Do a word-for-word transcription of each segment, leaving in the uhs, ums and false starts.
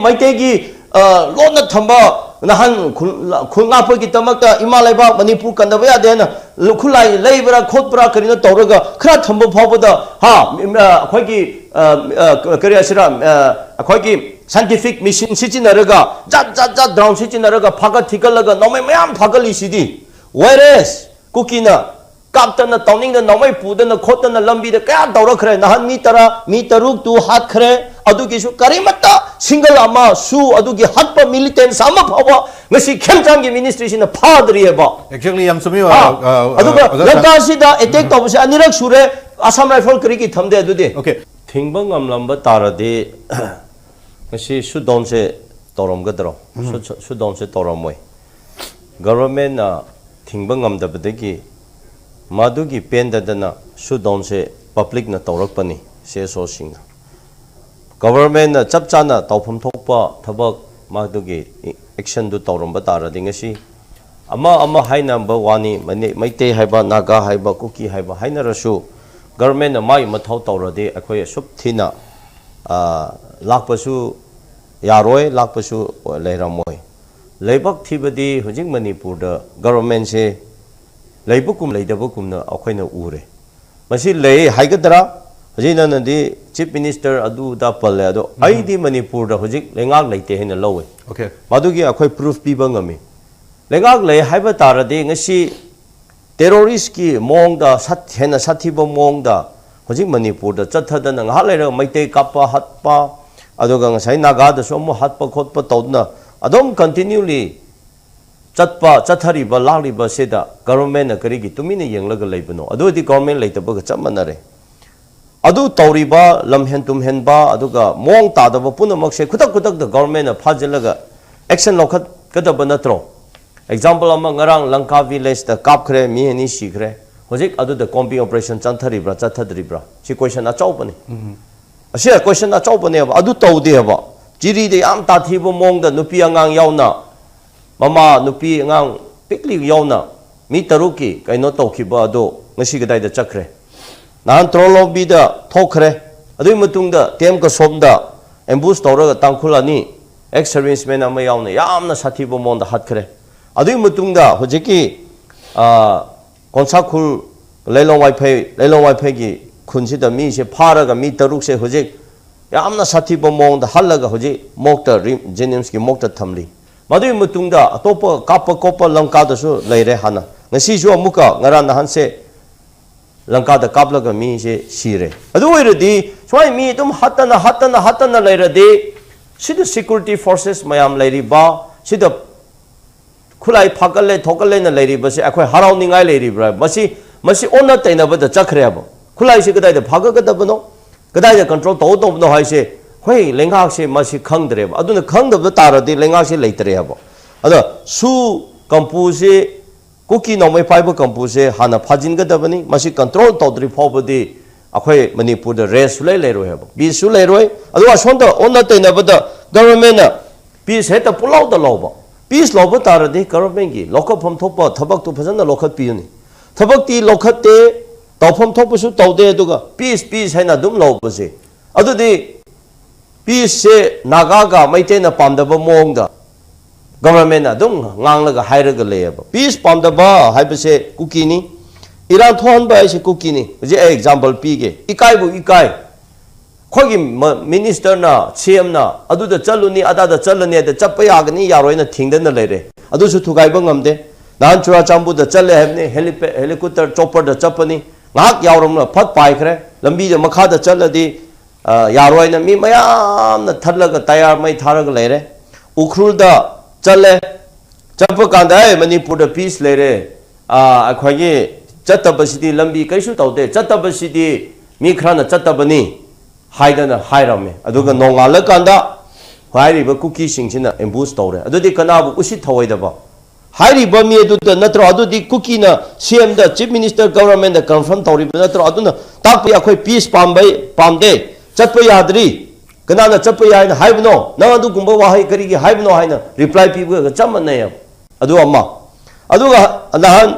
ꯃꯩꯇꯩꯒꯤ ꯑ, ꯂꯣꯟꯅ ꯊꯝꯕ, ꯅꯍꯥꯟ ꯈꯨꯟ ꯈꯨꯟ ꯉꯥꯛꯄꯒꯤꯗꯃꯛꯇ ꯏꯃꯥ ꯂꯩꯕꯥꯛ ꯃꯅꯤꯄꯨꯔ ꯀꯟꯗꯕ ꯌꯥꯗꯦ ꯍꯥꯏꯅ ꯈꯨꯠꯂꯥꯏ ꯂꯩꯕ꯭ꯔꯥ ꯈꯣꯠꯄ꯭ꯔꯥ ꯀꯔꯤꯅꯣ ꯇꯧꯔꯒ ꯈꯔ ꯊꯝꯕ ꯐꯥꯎꯕꯗ, ꯍꯥ, ꯃꯤ- ꯑ, ꯑꯩꯈꯣꯏꯒꯤ ꯑ, ꯑ, ꯀꯔꯤ ꯍꯥꯏꯁꯤꯔꯥ, ꯑ, ꯑꯩꯈꯣꯏꯒꯤ ꯁꯥꯏꯟꯇꯤꯐꯤꯛ ꯃꯦꯁꯤꯟ ꯁꯤꯖꯤꯟꯅꯔꯒ, ꯖꯥꯠ ꯖꯥꯠ ꯖꯥꯠ ꯗ꯭ꯔꯣꯟ ꯁꯤꯖꯤꯟꯅꯔꯒ ꯐꯥꯒꯠ ꯊꯤꯒꯠꯂꯒ ꯅꯣꯡꯃꯩ ꯃꯌꯥꯝ ꯐꯥꯒꯠꯂꯤꯁꯤꯗꯤ꯫ ꯋꯥꯏꯔꯦꯁ ꯀꯨꯀꯤꯅ ꯀꯥꯞꯇꯅ, ꯇꯧꯅꯤꯡꯗꯅ, ꯅꯣꯡꯃꯩ ꯄꯨꯗꯅ ꯈꯣꯠꯇꯅ ꯂꯝꯕꯤꯗ ꯀꯌꯥ ꯇꯧꯔꯛꯈ꯭ꯔꯦ꯫ ꯅꯍꯥꯟ ꯃꯤ ꯇꯔꯥ, ꯃꯤ ꯇꯔꯨꯛꯇꯨ ꯍꯥꯠꯈ꯭ꯔꯦ꯫ ꯑꯗꯨꯒꯤꯁꯨ ꯀꯔꯤꯃꯠꯇ ꯁꯤꯡꯒꯜ ꯑꯃꯁꯨ, ꯑꯗꯨꯒꯤ ꯍꯥꯠꯄ ꯃꯤꯂꯤꯇꯦꯟꯁ ꯑꯃ ꯐꯥꯎꯕ ꯉꯁꯤ ꯈꯦꯝꯆꯥꯡꯒꯤ ꯃꯤꯅꯤꯁꯇ꯭ꯔꯤꯁꯤꯅ ꯐꯥꯗ꯭ꯔꯤꯑꯕ꯫ Exactly, ꯌꯥꯝ ꯆꯨꯝꯃꯤ꯫ ꯑꯥ, ꯑꯗꯨꯒ ꯂꯪꯀꯥꯁꯤꯗ ꯑꯦꯇꯦꯛ ꯇꯧꯕꯁꯦ ꯑꯅꯤꯔꯛ ꯁꯨꯔꯦ꯫ ꯑꯁꯥꯝ ꯔꯥꯏꯐꯜ ꯀꯔꯤꯒꯤ ꯊꯝꯗꯦ ꯑꯗꯨꯗꯤ? Okay. ꯊꯤꯡꯕ ꯉꯝꯂꯝꯕ ꯇꯥꯔꯗꯤ ꯉꯁꯤ ꯁꯨꯗꯥꯎꯟꯁꯦ ꯇꯧꯔꯝꯒꯗ꯭ꯔꯣ? ꯁꯨꯗꯥꯎꯟꯁꯦ ꯇꯧꯔꯝꯃꯣꯏ꯫ ꯒꯚꯔꯟꯃꯦꯟꯅ ꯊꯤꯡꯕ ꯉꯝꯗꯕꯗꯒꯤ ꯃꯗꯨꯒꯤ ꯄꯦꯟꯗꯗꯅ ꯁꯨꯗꯥꯎꯟꯁꯦ ꯄꯕ꯭ꯂꯤꯛꯅ ꯇꯧꯔꯛꯄꯅꯤ, ꯁꯤ ꯑꯦꯁ ꯑꯣꯁꯤꯡꯅ꯫ ꯒꯚꯔꯟꯃꯦꯟꯅ ꯆꯞ ꯆꯥꯅ ꯇꯧꯐꯝ ꯊꯣꯛꯄ ꯊꯕꯛ ꯃꯗꯨꯒꯤ ꯑꯦꯛꯁꯟꯗꯨ ꯇꯧꯔꯝꯕ ꯇꯥꯔꯗꯤ ꯉꯁꯤ ꯑꯃ ꯑꯃ ꯍꯥꯏꯅꯕ ꯋꯥꯅꯤ, ꯃꯅꯤ- ꯃꯩꯇꯩ ꯍꯥꯏꯕ, ꯅꯥꯒꯥ ꯍꯥꯏꯕ, ꯀꯨꯀꯤ ꯍꯥꯏꯕ ꯍꯥꯏꯅꯔꯁꯨ ꯒꯚꯔꯟꯃꯦꯟꯅ ꯃꯥꯒꯤ ꯃꯊꯧ ꯇꯧꯔꯗꯤ ꯑꯩꯈꯣꯏ ꯑꯁꯨꯛ ꯊꯤꯅ ꯑ, ꯂꯥꯛꯄꯁꯨ ꯌꯥꯔꯣꯏ, ꯂꯥꯛꯄꯁꯨ ꯂꯩꯔꯝꯃꯣꯏ꯫ ꯂꯩꯕꯥꯛ ꯊꯤꯕꯗꯤ ꯍꯧꯖꯤꯛ ꯃꯅꯤꯄꯨꯔꯗ ꯒꯚꯔꯟꯃꯦꯟꯁꯦ ꯂꯩꯕꯒꯨꯝ ꯂꯩꯇꯕꯒꯨꯝꯅ ꯑꯩꯈꯣꯏꯅ ꯎꯔꯦ꯫ ꯃꯁꯤ ꯂꯩ ꯍꯥꯏꯒꯗ꯭ꯔꯥ? ꯍꯧꯖꯤꯛ ꯅꯪꯅꯗꯤ ꯆꯤꯐ ꯃꯤꯅꯤꯁꯇꯔ ꯑꯗꯨꯗ ꯄꯜꯂꯦ, ꯑꯗꯣ ꯑꯩꯗꯤ ꯃꯅꯤꯄꯨꯔꯗ ꯍꯧꯖꯤꯛ ꯂꯩꯉꯥꯛ ꯂꯩꯇꯦ ꯍꯥꯏꯅ ꯂꯧꯋꯦ꯫ Okay. ꯃꯗꯨꯒꯤ ꯑꯩꯈꯣꯏ ꯄ꯭ꯔꯨꯐ ꯄꯤꯕ ꯉꯝꯃꯤ꯫ ꯂꯩꯉꯥꯛ ꯂꯩ ꯍꯥꯏꯕ ꯇꯥꯔꯗꯤ ꯉꯁꯤ ꯇꯦꯔꯣꯔꯤꯁꯀꯤ ꯃꯑꯣꯡꯗ ꯁꯥꯊꯤ- ꯍꯦꯟꯅ ꯁꯥꯊꯤꯕ ꯃꯑꯣꯡꯗ ꯍꯧꯖꯤꯛ ꯃꯅꯤꯄꯨꯔꯗ ꯆꯠꯊꯗꯅ ꯉꯥꯏꯍꯥꯛ ꯂꯩꯔꯒ ꯃꯩꯇꯩ ꯀꯥꯞꯄ ꯍꯥꯠꯄ, ꯑꯗꯨꯒ ꯉꯁꯥꯏ ꯅꯥꯒꯥꯗꯁꯨ ꯑꯃꯨꯛ ꯍꯥꯠꯄ ꯈꯣꯠꯄ ꯇꯧꯗꯅ ꯑꯗꯨꯝ ꯀꯟꯇꯤꯅ꯭ꯌꯨꯂꯤ ꯆꯠꯄ ꯆꯠꯊꯔꯤꯕ ꯂꯥꯛꯂꯤꯕ ꯑꯁꯤꯗ ꯒꯚꯔꯟꯃꯦꯟꯅ ꯀꯔꯤꯒꯤ ꯇꯨꯃꯤꯟꯅ ꯌꯦꯡꯂꯒ ꯂꯩꯕꯅꯣ? ꯑꯗꯨ ꯑꯣꯏꯔꯗꯤ ꯒꯚꯔꯟꯃꯦꯟ ꯂꯩꯇꯕꯒ ꯆꯞ ꯃꯥꯟꯅꯔꯦ꯫ ꯑꯗꯨ ꯇꯧꯔꯤꯕ ꯂꯝꯍꯦꯟ ꯇꯨꯝꯍꯦꯟꯕ ꯑꯗꯨꯒ ꯃꯑꯣꯡ ꯇꯥꯗꯕ ꯄꯨꯝꯅꯃꯛꯁꯦ ꯈꯨꯗꯛ ꯈꯨꯗꯛꯇ ꯒꯚꯔꯟꯃꯦꯟꯅ ꯐꯥꯖꯤꯜꯂꯒ ꯑꯦꯛꯁꯟ ꯂꯧꯈꯠꯀꯗꯕ ꯅꯠꯇ꯭ꯔꯣ? ꯑꯦꯛꯖꯥꯝꯄꯜ ꯑꯃ, ꯉꯔꯥꯡ ꯂꯪꯀꯥ ꯚꯤꯂꯦꯖꯇ ꯀꯥꯞꯈ꯭ꯔꯦ, ꯃꯤ ꯑꯅꯤ ꯁꯤꯈ꯭ꯔꯦ꯫ ꯍꯧꯖꯤꯛ ꯑꯗꯨꯗ ꯀꯣꯝꯕꯤꯡ ꯑꯣꯄꯔꯦꯁꯟ ꯆꯠꯊꯔꯤꯕ꯭ꯔꯥ ꯆꯠꯊꯗ꯭ꯔꯤꯕ꯭ꯔꯥ? ꯁꯤ ꯀꯣꯏꯁꯟ ꯑꯆꯧꯕꯅꯤ꯫ ꯑꯁꯤ ꯀꯣꯏꯁꯟ ꯑꯆꯧꯕꯅꯦꯕ꯫ ꯑꯗꯨ ꯇꯧꯗꯦꯕ꯫ ꯖꯤꯔꯤꯗ ꯌꯥꯝ ꯇꯥꯊꯤꯕ ꯃꯑꯣꯡꯗ ꯅꯨꯄꯤ ꯑꯉꯥꯡ ꯌꯥꯎꯅ, ꯃꯃꯥ ꯅꯨꯄꯤ ꯑꯉꯥꯡ ꯄꯤꯛꯂꯤ ꯌꯥꯎꯅ ꯃꯤ ꯇꯔꯨꯛꯀꯤ ꯀꯩꯅꯣ ꯇꯧꯈꯤꯕ ꯑꯗꯣ ꯉꯁꯤ ꯀꯗꯥꯏꯗ ꯆꯠꯈ꯭ꯔꯦ? ꯅꯍꯥꯟ ꯇ꯭ꯔꯣꯂꯣꯝꯕꯤꯗ ꯊꯣꯛꯈ꯭ꯔꯦ꯫ ꯑꯗꯨꯒꯤ ꯃꯇꯨꯡꯗ ꯇꯦꯝ ꯀꯁꯣꯝꯗ ꯑꯦꯝꯕꯨꯁ ꯇꯧꯔꯒ ꯇꯥꯡꯈꯨꯜ ꯑꯅꯤ, ꯑꯦꯛꯁ ꯁꯔꯚꯤꯁꯃꯦꯟ ꯑꯃ ꯌꯥꯎꯅ, ꯌꯥꯝꯅ ꯁꯥꯊꯤꯕ ꯃꯑꯣꯡꯗ ꯍꯥꯠꯈ꯭ꯔꯦ꯫ ꯑꯗꯨꯒꯤ ꯃꯇꯨꯡꯗ ꯍꯧꯖꯤꯛꯀꯤ, ꯑ, ꯀꯣꯟꯁꯥꯈꯨꯜ, ꯂꯩꯂꯣꯡ ꯋꯥꯏꯐꯩ, ꯂꯩꯂꯣꯡ ꯋꯥꯏꯐꯩꯒꯤ ꯈꯨꯟꯁꯤꯗ ꯃꯤꯁꯦ ꯐꯥꯔꯒ ꯃꯤ ꯇꯔꯨꯛꯁꯦ ꯍꯧꯖꯤꯛ ꯌꯥꯝꯅ ꯁꯥꯊꯤꯕ ꯃꯑꯣꯡꯗ ꯍꯜꯂꯒ ꯍꯧꯖꯤꯛ ꯃꯣꯛꯇ ꯔꯤ-, ꯖꯦꯅꯤꯝꯁꯀꯤ ꯃꯣꯛꯇ ꯊꯝꯂꯤ꯫ ꯃꯗꯨꯒꯤ ꯃꯇꯨꯡꯗ ꯑꯇꯣꯞꯄ ꯀꯥꯞꯄ ꯈꯣꯠꯄ ꯂꯪꯀꯥꯗꯁꯨ ꯂꯩꯔꯦ ꯍꯥꯟꯅ꯫ ꯉꯁꯤꯁꯨ ꯑꯃꯨꯛꯀ ꯉꯔꯥꯡ ꯅꯍꯥꯟꯁꯦ ꯂꯪꯀꯥꯗ ꯀꯥꯞꯂꯒ ꯃꯤꯁꯦ ꯁꯤꯔꯦ꯫ ꯑꯗꯨ ꯑꯣꯏꯔꯗꯤ ꯁꯨꯃꯥꯏꯅ ꯃꯤ ꯑꯗꯨꯝ ꯍꯥꯠꯇꯅ, ꯍꯥꯠꯇꯅ, ꯍꯥꯠꯇꯅ ꯂꯩꯔꯗꯤ, ꯁꯤꯗ ꯁꯦꯀ꯭ꯌꯨꯔꯤꯇꯤ ꯐꯣꯔꯁꯦꯁ ꯃꯌꯥꯝ ꯂꯩꯔꯤꯕ, ꯁꯤꯗ ꯈꯨꯠꯂꯥꯏ ꯐꯥꯒꯠꯂꯦ, ꯊꯣꯛꯒꯠꯂꯦꯅ ꯂꯩꯔꯤꯕꯁꯦ ꯑꯩꯈꯣꯏ ꯍꯔꯥꯎꯅꯤꯡꯉꯥꯏ ꯂꯩꯔꯤꯕ꯭ꯔꯥ? ꯃꯁꯤ, ꯃꯁꯤ ꯑꯣꯟꯅ ꯇꯩꯅꯕꯗ ꯆꯠꯈ꯭ꯔꯦꯕ꯫ ꯈꯨꯠꯂꯥꯏꯁꯤ ꯀꯗꯥꯏꯗ ꯐꯥꯒꯠꯀꯗꯕꯅꯣ, ꯀꯗꯥꯏꯗ ꯀꯟꯇ꯭ꯔꯣꯜ ꯇꯧꯒꯗꯧꯕꯅꯣ ꯍꯥꯏꯁꯦ ꯑꯩꯈꯣꯏ ꯂꯩꯉꯥꯛꯁꯦ ꯃꯁꯤ ꯈꯪꯗ꯭ꯔꯦꯕ꯫ ꯑꯗꯨꯅ ꯈꯪꯗꯕ ꯇꯥꯔꯗꯤ ꯂꯩꯉꯥꯛꯁꯦ ꯂꯩꯇ꯭ꯔꯦ ꯍꯥꯏꯕ꯫ ꯑꯗꯣ ꯁꯨ ꯀꯝꯄꯨꯁꯤ, ꯀꯨꯀꯤ ꯅꯣꯡꯃꯩ ꯄꯥꯏꯕ ꯀꯝꯄꯨꯁꯦ ꯍꯥꯟꯅ ꯐꯥꯖꯤꯟꯒꯗꯕꯅꯤ꯫ ꯃꯁꯤ ꯀꯟꯇ꯭ꯔꯣꯜ ꯇꯧꯗ꯭ꯔꯤ ꯐꯥꯎꯕꯗꯤ ꯑꯩꯈꯣꯏ ꯃꯅꯤꯄꯨꯔꯗ ꯔꯦꯁꯁꯨ ꯂꯩ ꯂꯩꯔꯣꯏ ꯍꯥꯏꯕ, ꯄꯤꯁꯁꯨ ꯂꯩꯔꯣꯏ꯫ ꯑꯗꯨꯒ ꯑꯁꯣꯝꯗ ꯑꯣꯟꯅ ꯇꯩꯅꯕꯗ ꯒꯚꯔꯟꯃꯦꯟꯅ ꯄꯤꯁ ꯍꯦꯛꯇ ꯄꯨꯂꯧꯗ ꯂꯧꯕ꯫ ꯄꯤꯁ ꯂꯧꯕ ꯇꯥꯔꯗꯤ ꯒꯚꯔꯟꯃꯦꯟꯒꯤ ꯂꯧꯈꯠꯐꯝ ꯊꯣꯛꯄ ꯊꯕꯛꯇꯨ ꯐꯖꯅ ꯂꯧꯈꯠꯄꯤꯌꯨꯅꯤ꯫ ꯊꯕꯛꯇꯤ ꯂꯧꯈꯠꯇꯦ, ꯇꯧꯐꯝ ꯊꯣꯛꯄꯁꯨ ꯇꯧꯗꯦ, ꯑꯗꯨꯒ ꯄꯤꯁ, ꯄꯤꯁ ꯍꯥꯏꯅ ꯑꯗꯨꯝ ꯂꯧꯕꯁꯦ꯫ ꯑꯗꯨꯗꯤ ꯄꯤꯁꯁꯦ ꯅꯥꯒꯥꯒ ꯃꯩꯇꯩꯅ ꯄꯥꯝꯗꯕ ꯃꯑꯣꯡꯗ ꯒꯚꯔꯟꯃꯦꯟꯅ ꯑꯗꯨꯝ ꯉꯥꯡꯂꯒ ꯍꯥꯏꯔꯒ ꯂꯩꯌꯦꯕ꯫ ꯄꯤꯁ ꯄꯥꯝꯗꯕ ꯍꯥꯏꯕꯁꯦ ꯀꯨꯀꯤꯅꯤ, ꯏꯔꯥꯡ ꯊꯣꯛꯍꯟꯕ ꯍꯥꯏꯁꯦ ꯀꯨꯀꯤꯅꯤ꯫ ꯍꯧꯖꯤꯛ ꯑꯩ ꯑꯦꯛꯖꯥꯝꯄꯜ ꯄꯤꯒꯦ, ꯏꯀꯥꯏꯕꯨ ꯏꯀꯥꯏ꯫ ꯑꯩꯈꯣꯏꯒꯤ ꯃ-, ꯃꯤꯅꯤꯁꯇꯔꯅ, ꯁꯤ ꯑꯦꯝꯅ ꯑꯗꯨꯗ ꯆꯠꯂꯨꯅꯤ, ꯑꯗꯥꯗ ꯆꯠꯂꯅꯤ, ꯑꯗ ꯆꯠꯄ ꯌꯥꯒꯅꯤ, ꯌꯥꯔꯣꯏꯅ ꯊꯤꯡꯗꯅ ꯂꯩꯔꯦ꯫ ꯑꯗꯨꯁꯨ ꯊꯨꯒꯥꯏꯕ ꯉꯝꯗꯦ꯫ ꯅꯍꯥꯟ ꯆꯨꯔꯥꯆꯥꯟꯄꯨꯔꯗ ꯆꯠꯂꯦ ꯍꯥꯏꯕꯅꯤ, ꯍꯦꯂꯤꯄꯦ-, ꯍꯦꯂꯤꯀꯣꯞꯇꯔ ꯆꯣꯄꯔꯗ ꯆꯠꯄꯅꯤ꯫ ꯉꯥꯏꯍꯥꯛ ꯌꯥꯎꯔꯝꯂ ꯐꯠ ꯄꯥꯏꯈ꯭ꯔꯦ꯫ ꯂꯝꯕꯤꯗ ꯃꯈꯥꯗ ꯆꯠꯂꯗꯤ, ꯑ, ꯌꯥꯔꯣꯏꯅ ꯃꯤ ꯃꯌꯥꯝꯅ ꯊꯠꯂꯒ ꯇꯌꯥꯔ ꯃꯩ ꯊꯥꯔꯒ ꯂꯩꯔꯦ꯫ ꯎꯈ꯭ꯔꯨꯜꯗ ꯆꯠꯂꯦ꯫ ꯆꯠꯄ ꯀꯥꯟꯗ, "ꯑꯦ, ꯃꯅꯤꯄꯨꯔꯗ ꯄꯤꯁ ꯂꯩꯔꯦ꯫ ꯑ, ꯑꯩꯈꯣꯏꯒꯤ ꯆꯠꯇꯕꯁꯤꯗꯤ ꯂꯝꯕꯤ ꯀꯩꯁꯨ ꯇꯧꯗꯦ꯫ ꯆꯠꯇꯕꯁꯤꯗꯤ ꯃꯤ ꯈꯔꯅ ꯆꯠꯇꯕꯅꯤ" ꯍꯥꯏꯗꯅ ꯍꯥꯏꯔꯝꯃꯦ꯫ ꯑꯗꯨꯒ ꯅꯣꯡꯉꯥꯜꯂꯀꯥꯟꯗ ꯍꯥꯏꯔꯤꯕ ꯀꯨꯀꯤꯁꯤꯡꯁꯤꯅ ꯑꯦꯝꯕꯨꯁ ꯇꯧꯔꯦ꯫ ꯑꯗꯨꯗꯤ ꯀꯅꯥꯕꯨ ꯎꯁꯤꯠ ꯊꯑꯣꯏꯗꯕ? ꯍꯥꯏꯔꯤꯕ ꯃꯤ ꯑꯗꯨꯗ ꯅꯠꯇ꯭ꯔꯣ? ꯑꯗꯨꯗꯤ ꯀꯨꯀꯤꯅ ꯁꯤ ꯑꯦꯝꯗ, ꯆꯤꯐ ꯃꯤꯅꯤꯁꯇꯔ, ꯒꯚꯔꯟꯃꯦꯟꯗ ꯀꯟꯐꯔꯝ ꯇꯧꯔꯤꯕ ꯅꯠꯇ꯭ꯔꯣ? ꯑꯗꯨꯅ ꯇꯥꯛꯄꯗꯤ ꯑꯩꯈꯣꯏ ꯄꯤꯁ ꯄꯥꯝꯕꯩ, ꯄꯥꯝꯗꯦ, ꯆꯠꯄ ꯌꯥꯗ꯭ꯔꯤ꯫ ꯀꯅꯥꯅ ꯆꯠꯄ ꯌꯥꯏꯅ ꯍꯥꯏꯕꯅꯣ? ꯅꯪ ꯑꯗꯨꯒꯨꯝꯕ ꯋꯥꯍꯩ ꯀꯔꯤꯒꯤ ꯍꯥꯏꯕꯅꯣ ꯍꯥꯏꯅ ꯔꯤꯄ꯭ꯂꯥꯏ ꯄꯤꯕꯒ ꯆꯞ ꯃꯥꯟꯅꯩꯌꯦꯕ꯫ ꯑꯗꯨ ꯑꯃ꯫ ꯑꯗꯨꯒ ꯅꯍꯥꯟ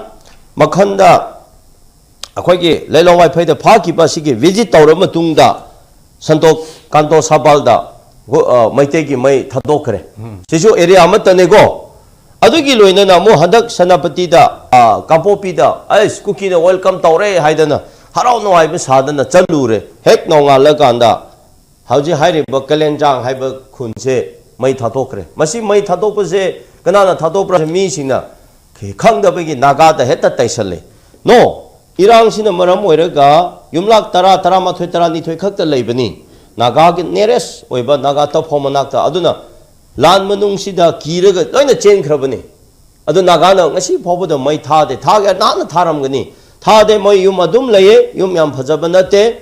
ꯃꯈꯟꯗ ꯑꯩꯈꯣꯏꯒꯤ ꯂꯩꯂꯣꯡ ꯋꯥꯏꯐꯩꯗ ꯐꯥꯈꯤꯕ ꯑꯁꯤꯒꯤ ꯚꯤꯖꯤꯠ ꯇꯧꯔꯕ ꯃꯇꯨꯡꯗ ꯁꯟꯇꯣ ꯀꯥꯟꯇꯣ ꯁꯥꯕꯥꯜꯗ ꯒꯣ-, ꯑ, ꯃꯩꯇꯩꯒꯤ ꯃꯩ ꯊꯥꯗꯣꯛꯈ꯭ꯔꯦ꯫ ꯁꯤꯁꯨ ꯑꯦꯔꯤꯌꯥ ꯑꯃꯠꯇꯅꯦꯀꯣ꯫ ꯑꯗꯨꯒꯤ ꯂꯣꯏꯅꯅ ꯑꯃꯨꯛ ꯍꯟꯗꯛ ꯁꯦꯅꯥꯄꯇꯤꯗ, ꯑ, ꯀꯥꯡꯄꯣꯛꯄꯤꯗ ꯑꯩꯁ ꯀꯨꯀꯤꯅ ꯋꯦꯜꯀꯝ ꯇꯧꯔꯦ ꯍꯥꯏꯗꯅ ꯍꯔꯥꯎ ꯅꯨꯡꯉꯥꯏꯕ ꯁꯥꯗꯅ ꯆꯠꯂꯨꯔꯦ꯫ ꯍꯦꯛ ꯅꯣꯡꯉꯥꯜꯂꯀꯥꯟꯗ ꯍꯧꯖꯤꯛ ꯍꯥꯏꯔꯤꯕ ꯀꯂꯦꯟꯖꯥꯡ ꯍꯥꯏꯕ ꯈꯨꯟꯁꯦ ꯃꯩ ꯊꯥꯗꯣꯛꯈ꯭ꯔꯦ꯫ ꯃꯁꯤ ꯃꯩ ꯊꯥꯗꯣꯛꯄꯁꯦ ꯀꯅꯥꯅ ꯊꯥꯗꯣꯛꯄ꯭ꯔꯥ? ꯃꯤꯁꯤꯡꯅ ꯈꯪꯗꯕꯒꯤ ꯅꯥꯒꯥꯗ ꯍꯦꯛꯇ ꯇꯩꯁꯜꯂꯦ꯫ ꯅꯣ, ꯏꯔꯥꯡꯁꯤꯅ ꯃꯔꯝ ꯑꯣꯏꯔꯒ ꯌꯨꯝꯂꯛ ꯇꯔꯥ, ꯇꯔꯥꯃꯥꯊꯣꯏ, ꯇꯔꯥꯅꯤꯊꯣꯏ ꯈꯛꯇ ꯂꯩꯕꯅꯤ꯫ ꯅꯥꯒꯥꯒꯤ nearest ꯑꯣꯏꯕ ꯅꯥꯒꯥ ꯇꯞꯐꯣ ꯃꯅꯥꯛꯇ꯫ ꯑꯗꯨꯅ ꯂꯥꯟ ꯃꯅꯨꯡꯁꯤꯗ ꯀꯤꯔꯒ ꯂꯣꯏꯅ ꯆꯦꯟꯈ꯭ꯔꯕꯅꯤ꯫ ꯑꯗꯨ ꯅꯥꯒꯥꯅ ꯉꯁꯤ ꯐꯥꯎꯕꯗ ꯃꯩ ꯊꯥꯗꯦ꯫ ꯊꯥꯒꯦ ꯅꯍꯥꯟꯅ ꯊꯥꯔꯝꯒꯅꯤ꯫ ꯊꯥꯗꯦ, ꯃꯣꯏ ꯌꯨꯝ ꯑꯗꯨꯝ ꯂꯩꯌꯦ꯫ ꯌꯨꯝ ꯌꯥꯝ ꯐꯖꯕ ꯅꯠꯇꯦ꯫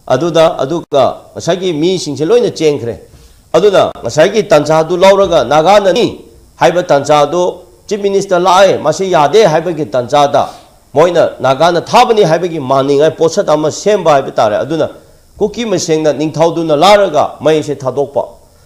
ꯑꯗꯨꯗ, ꯑꯗꯨꯒ ꯉꯁꯥꯏꯒꯤ ꯃꯤꯁꯤꯡꯁꯦ ꯂꯣꯏꯅ ꯆꯦꯟꯈ꯭ꯔꯦ꯫ ꯑꯗꯨꯅ ꯉꯁꯥꯏꯒꯤ ꯇꯥꯟꯖꯥꯗꯨ ꯂꯧꯔꯒ ꯅꯥꯒꯥꯅꯅꯤ ꯍꯥꯏꯕ ꯇꯥꯟꯖꯥꯗꯨ Chief Minister ꯂꯥꯛꯑꯦ, ꯃꯁꯤ ꯌꯥꯗꯦ ꯍꯥꯏꯕꯒꯤ ꯇꯥꯟꯖꯥꯗ ꯃꯣꯏꯅ ꯅꯥꯒꯥꯅ ꯊꯥꯕꯅꯤ ꯍꯥꯏꯕꯒꯤ ꯃꯥꯟꯅꯤꯡꯉꯥꯏ ꯄꯣꯠꯁꯛ ꯑꯃ ꯁꯦꯝꯕ ꯍꯥꯏꯕ ꯇꯥꯔꯦ꯫ ꯑꯗꯨꯅ ꯀꯨꯀꯤ ꯃꯁꯦꯡꯅ ꯅꯤꯡꯊꯧꯗꯨꯅ ꯂꯥꯛꯂꯒ ꯃꯩꯁꯦ ꯊꯥꯗꯣꯛꯄ꯫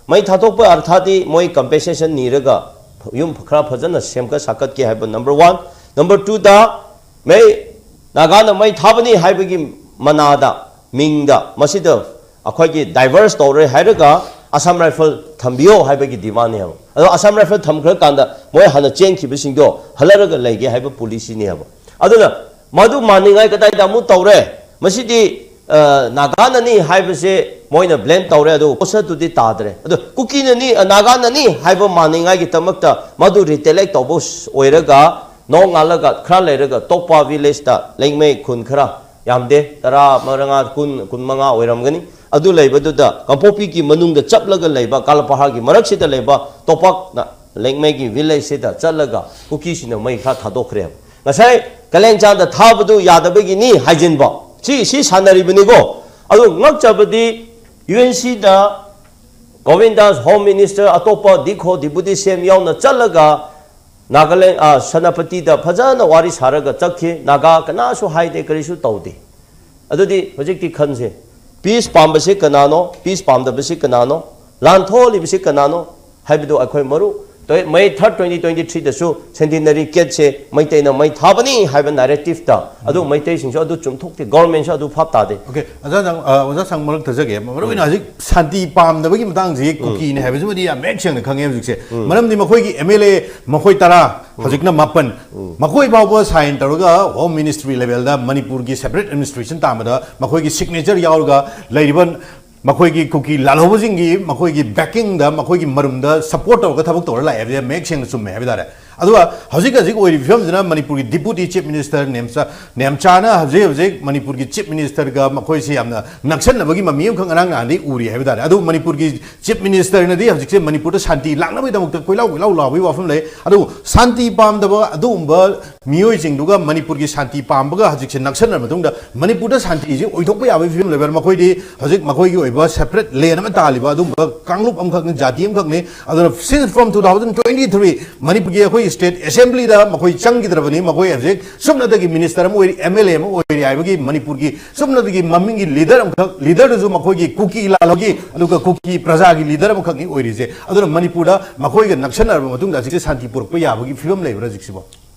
ꯃꯩ ꯊꯥꯗꯣꯛꯄ ꯑꯔꯊꯥꯗꯤ ꯃꯣꯏ compensation ꯅꯤꯔꯒ ꯌꯨꯝ ꯈꯔ ꯐꯖꯅ ꯁꯦꯝꯒꯠ ꯁꯥꯒꯠꯀꯦ ꯍꯥꯏꯕ number one꯫ Number twoꯗ ꯃꯩ, ꯅꯥꯒꯥꯅ ꯃꯩ ꯊꯥꯕꯅꯤ ꯍꯥꯏꯕꯒꯤ ꯃꯅꯥꯗ, ꯃꯤꯡꯗ, ꯃꯁꯤꯗ ꯑꯩꯈꯣꯏꯒꯤ divert ꯇꯧꯔꯦ ꯍꯥꯏꯔꯒ Assam Rifle ꯊꯝꯕꯤꯌꯣ ꯍꯥꯏꯕꯒꯤ demandꯅꯦꯕ꯫ ꯑꯗꯣ Assam Rifle ꯊꯝꯈ꯭ꯔꯀꯥꯟꯗ ꯃꯣꯏ ꯍꯥꯟꯅ ꯆꯦꯟꯈꯤꯕꯁꯤꯡꯗꯣ ꯍꯜꯂꯔꯒ ꯂꯩꯒꯦ ꯍꯥꯏꯕ policyꯅꯦꯕ꯫ ꯑꯗꯨꯅ ꯃꯗꯨ ꯃꯥꯟꯅꯤꯡꯉꯥꯏ ꯀꯗꯥꯏꯗ ꯑꯃꯨꯛ ꯇꯧꯔꯦ? ꯃꯁꯤꯗꯤ, ꯑ, ꯅꯥꯒꯥꯅꯅꯤ ꯍꯥꯏꯕꯁꯦ ꯃꯣꯏꯅ blame ꯇꯧꯔꯦ, ꯑꯗꯨꯕꯨ ꯄꯣꯠꯁꯛꯇꯨꯗꯤ ꯇꯥꯗ꯭ꯔꯦ꯫ ꯑꯗꯣ ꯀꯨꯀꯤꯅꯅꯤ, ꯑ, ꯅꯥꯒꯥꯅꯅꯤ ꯍꯥꯏꯕ ꯃꯥꯟꯅꯤꯡꯉꯥꯏꯒꯤꯗꯃꯛꯇ ꯃꯗꯨ retaliate ꯇꯧꯕ ꯑꯣꯏꯔꯒ ꯅꯣꯡꯉꯥꯜꯂꯒ ꯈꯔ ꯂꯩꯔꯒ ꯇꯣꯛꯄ villageꯇ ꯂꯦꯡꯃꯩ ꯈꯨꯟ ꯈꯔ, ꯌꯥꯝꯗꯦ, ꯇꯔꯥ ꯃꯉꯥ, ꯀꯨꯟ, ꯀꯨꯟꯃꯉꯥ ꯑꯣꯏꯔꯝꯒꯅꯤ꯫ ꯑꯗꯨ ꯂꯩꯕꯗꯨꯗ ꯀꯥꯡꯄꯣꯛꯄꯤꯒꯤ ꯃꯅꯨꯡꯗ ꯆꯞꯂꯒ ꯂꯩꯕ, ꯀꯥꯂꯄꯍꯥꯔꯒꯤ ꯃꯔꯛꯁꯤꯗ ꯂꯩꯕ ꯇꯣꯄꯥꯛꯅ ꯂꯦꯡꯃꯩꯒꯤ villageꯁꯤꯗ ꯆꯠꯂꯒ ꯀꯨꯀꯤꯁꯤꯡꯅ ꯃꯩ ꯈꯔ ꯊꯥꯗꯣꯛꯈ꯭ꯔꯦꯕ꯫ ꯉꯁꯥꯏ ꯀꯂꯦꯟꯆꯥꯟꯗ ꯊꯥꯕꯗꯨ ꯌꯥꯗꯕꯒꯤꯅꯤ ꯍꯥꯏꯖꯤꯟꯕ꯫ ꯁꯤ, ꯁꯤ ꯁꯥꯟꯅꯔꯤꯕꯅꯤꯀꯣ꯫ ꯑꯗꯨ ꯉꯛꯆꯕꯗꯤ UNCꯗ ꯒꯣꯕꯤꯟꯗꯥꯁ Home Minister, ꯑꯇꯣꯞꯄ ꯗꯤꯈꯣ Deputy CM ꯌꯥꯎꯅ ꯆꯠꯂꯒ ꯅꯥꯒꯥꯂꯦꯟ, ꯑ, ꯁꯦꯅꯥꯄꯇꯤꯗ ꯐꯖꯅ ꯋꯥꯔꯤ ꯁꯥꯔꯒ ꯆꯠꯈꯤ꯫ ꯅꯥꯒꯥ ꯀꯅꯥꯁꯨ ꯍꯥꯏꯗꯦ, ꯀꯔꯤꯁꯨ ꯇꯧꯗꯦ꯫ ꯑꯗꯨꯗꯤ ꯍꯧꯖꯤꯛꯇꯤ ꯈꯟꯁꯦ, peace ꯄꯥꯝꯕꯁꯤ ꯀꯅꯥꯅꯣ, peace ꯄꯥꯝꯗꯕꯁꯤ ꯀꯅꯥꯅꯣ, ꯂꯥꯟ ꯊꯣꯛꯍꯜꯂꯤꯕꯁꯤ ꯀꯅꯥꯅꯣ ꯍꯥꯏꯕꯗꯨ ꯑꯩꯈꯣꯏ ꯃꯔꯨ May third twenty twenty three ꯗꯁꯨ centenary cakeꯁꯦ ꯃꯩꯇꯩꯅ ꯃꯩ ꯊꯥꯕꯅꯤ ꯍꯥꯏꯕ narrativeꯇ ꯑꯗꯨ ꯃꯩꯇꯩꯁꯤꯡꯁꯨ ꯑꯗꯨ ꯆꯨꯝꯊꯣꯛꯇꯦ, governmentꯁꯨ ꯑꯗꯨ ꯚꯥꯞ ꯇꯥꯗꯦ꯫ Okay, ꯑꯣꯖꯥ ꯁꯪ ꯑ, ꯑꯣꯖꯥ ꯁꯪ ꯃꯔꯛ ꯊꯖꯒꯦ꯫ ꯃꯔꯨ ꯑꯣꯏꯅ ꯍꯧꯖꯤꯛ ꯁꯥꯟꯇꯤ ꯄꯥꯝꯗꯕꯒꯤ ꯃꯇꯥꯡꯁꯤ ꯀꯨꯀꯤꯅꯤ ꯍꯥꯏꯕꯁꯤꯃꯗꯤ ꯌꯥꯝ ꯃꯌꯦꯛ ꯁꯦꯡꯅ ꯈꯪꯉꯦ ꯍꯧꯖꯤꯛꯁꯦ꯫ ꯃꯔꯝꯗꯤ ꯃꯈꯣꯏꯒꯤ MLA ꯃꯈꯣꯏ ꯇꯔꯥ, ꯍꯧꯖꯤꯛꯅ ꯃꯥꯄꯟ, ꯃꯈꯣꯏ ꯐꯥꯎꯕ sign ꯇꯧꯔꯒ Home Ministry levelꯗ ꯃꯅꯤꯄꯨꯔꯒꯤ separate administration ꯇꯥꯟꯕꯗ ꯃꯈꯣꯏꯒꯤ signature ꯌꯥꯎꯔꯒ ꯂꯩꯔꯤꯕ ꯃꯈꯣꯏꯒꯤ ꯀꯨꯀꯤ ꯂꯥꯜꯍꯧꯕꯁꯤꯡꯒꯤ ꯃꯈꯣꯏꯒꯤ backingꯗ, ꯃꯈꯣꯏꯒꯤ ꯃꯔꯨꯝꯗ support ꯇꯧꯔꯒ ꯊꯕꯛ ꯇꯧꯔ ꯂꯥꯛꯑꯦ ꯍꯥꯏꯕꯁꯦ ꯃꯌꯦꯛ ꯁꯦꯡꯅ ꯆꯨꯝꯃꯦ ꯍꯥꯏꯕ ꯇꯥꯔꯦ꯫ ꯑꯗꯨꯒ ꯍꯧꯖꯤꯛ ꯍꯧꯖꯤꯛ ꯑꯣꯏꯔꯤꯕ ꯐꯤꯕꯝꯁꯤꯅ ꯃꯅꯤꯄꯨꯔꯒꯤ Deputy Chief Minister ꯅꯦꯝꯆꯥ ꯅꯦꯝꯆꯥꯅ ꯍꯧꯖꯤꯛ ꯍꯧꯖꯤꯛ ꯃꯅꯤꯄꯨꯔꯒꯤ Chief Ministerꯒ ꯃꯈꯣꯏꯁꯤ ꯌꯥꯝꯅ ꯅꯛꯁꯟꯅꯕꯒꯤ ꯃꯃꯤ ꯑꯃꯈꯛ ꯉꯔꯥꯡ ꯅꯍꯥꯟꯗꯤ ꯎꯔꯤ ꯍꯥꯏꯕ ꯇꯥꯔꯦ꯫ ꯑꯗꯨ ꯃꯅꯤꯄꯨꯔꯒꯤ Chief Ministerꯅꯗꯤ ꯍꯧꯖꯤꯛꯁꯦ ꯃꯅꯤꯄꯨꯔꯗ ꯁꯥꯟꯇꯤ ꯂꯥꯛꯅꯕꯒꯤꯗꯃꯛꯇ ꯀꯣꯏꯂꯥꯎ ꯀꯣꯏꯂꯥꯎ ꯂꯥꯎꯕꯒꯤ ꯋꯥꯐꯝ ꯂꯩ꯫ ꯑꯗꯨꯕꯨ ꯁꯥꯟꯇꯤ ꯄꯥꯝꯗꯕ ꯑꯗꯨꯒꯨꯝꯕ ꯃꯤꯑꯣꯏꯁꯤꯡꯗꯨꯒ ꯃꯅꯤꯄꯨꯔꯒꯤ ꯁꯥꯟꯇꯤ ꯄꯥꯝꯕꯒ ꯍꯧꯖꯤꯛꯁꯦ ꯅꯛꯁꯟꯅꯔ ꯃꯇꯨꯡꯗ ꯃꯅꯤꯄꯨꯔꯗ ꯁꯥꯟꯇꯤꯁꯤ ꯑꯣꯏꯊꯣꯛꯄ ꯌꯥꯕꯒꯤ ꯐꯤꯕꯝ ꯂꯩꯕ꯭ꯔꯥ? ꯃꯈꯣꯏꯗꯤ ꯍꯧꯖꯤꯛ ꯃꯈꯣꯏꯒꯤ ꯑꯣꯏꯕ separate land ꯑꯃ ꯇꯥꯜꯂꯤꯕ ꯑꯗꯨꯒꯨꯝꯕ ꯀꯥꯡꯂꯨꯞ ꯑꯃꯈꯛꯅꯤ, ꯖꯥꯇꯤ ꯑꯃꯈꯛꯅꯤ꯫ ꯑꯗꯨꯅ since from two thousand twenty three ꯃꯅꯤꯄꯨꯔꯒꯤ ꯑꯩꯈꯣꯏ state assemblyꯗ ꯃꯈꯣꯏ ꯆꯪꯈꯤꯗ꯭ꯔꯕꯅꯤ꯫ ꯃꯈꯣꯏ ꯍꯧꯖꯤꯛ ꯁꯨꯞꯅꯇꯒꯤ minister ꯑꯃ ꯑꯣꯏꯔꯤ, MLA ꯑꯃ ꯑꯣꯏꯔꯤ ꯍꯥꯏꯕꯒꯤ ꯃꯅꯤꯄꯨꯔꯒꯤ ꯁꯨꯞꯅꯇꯒꯤ ꯃꯃꯤꯡꯒꯤ leader ꯑꯃꯈꯛ, leaderꯗꯨꯁꯨ ꯃꯈꯣꯏꯒꯤ ꯀꯨꯀꯤ ꯂꯥꯜꯍꯧꯒꯤ ꯑꯗꯨꯒ ꯀꯨꯀꯤ ꯄ꯭ꯔꯖꯥꯒꯤ leader ꯑꯃꯈꯛꯅꯤ ꯑꯣꯏꯔꯤꯁꯦ꯫ ꯑꯗꯨꯅ ꯃꯅꯤꯄꯨꯔꯗ ꯃꯈꯣꯏꯒ ꯅꯛꯁꯟꯅꯔꯕ ꯃꯇꯨꯡꯗ ꯍꯧꯖꯤꯛꯁꯦ ꯁꯥꯟꯇꯤ ꯄꯨꯔꯛꯄ ꯌꯥꯕꯒꯤ ꯐꯤꯕꯝ ꯂꯩꯕ꯭ꯔꯥ ꯍꯧꯖꯤꯛꯁꯤꯕꯣ?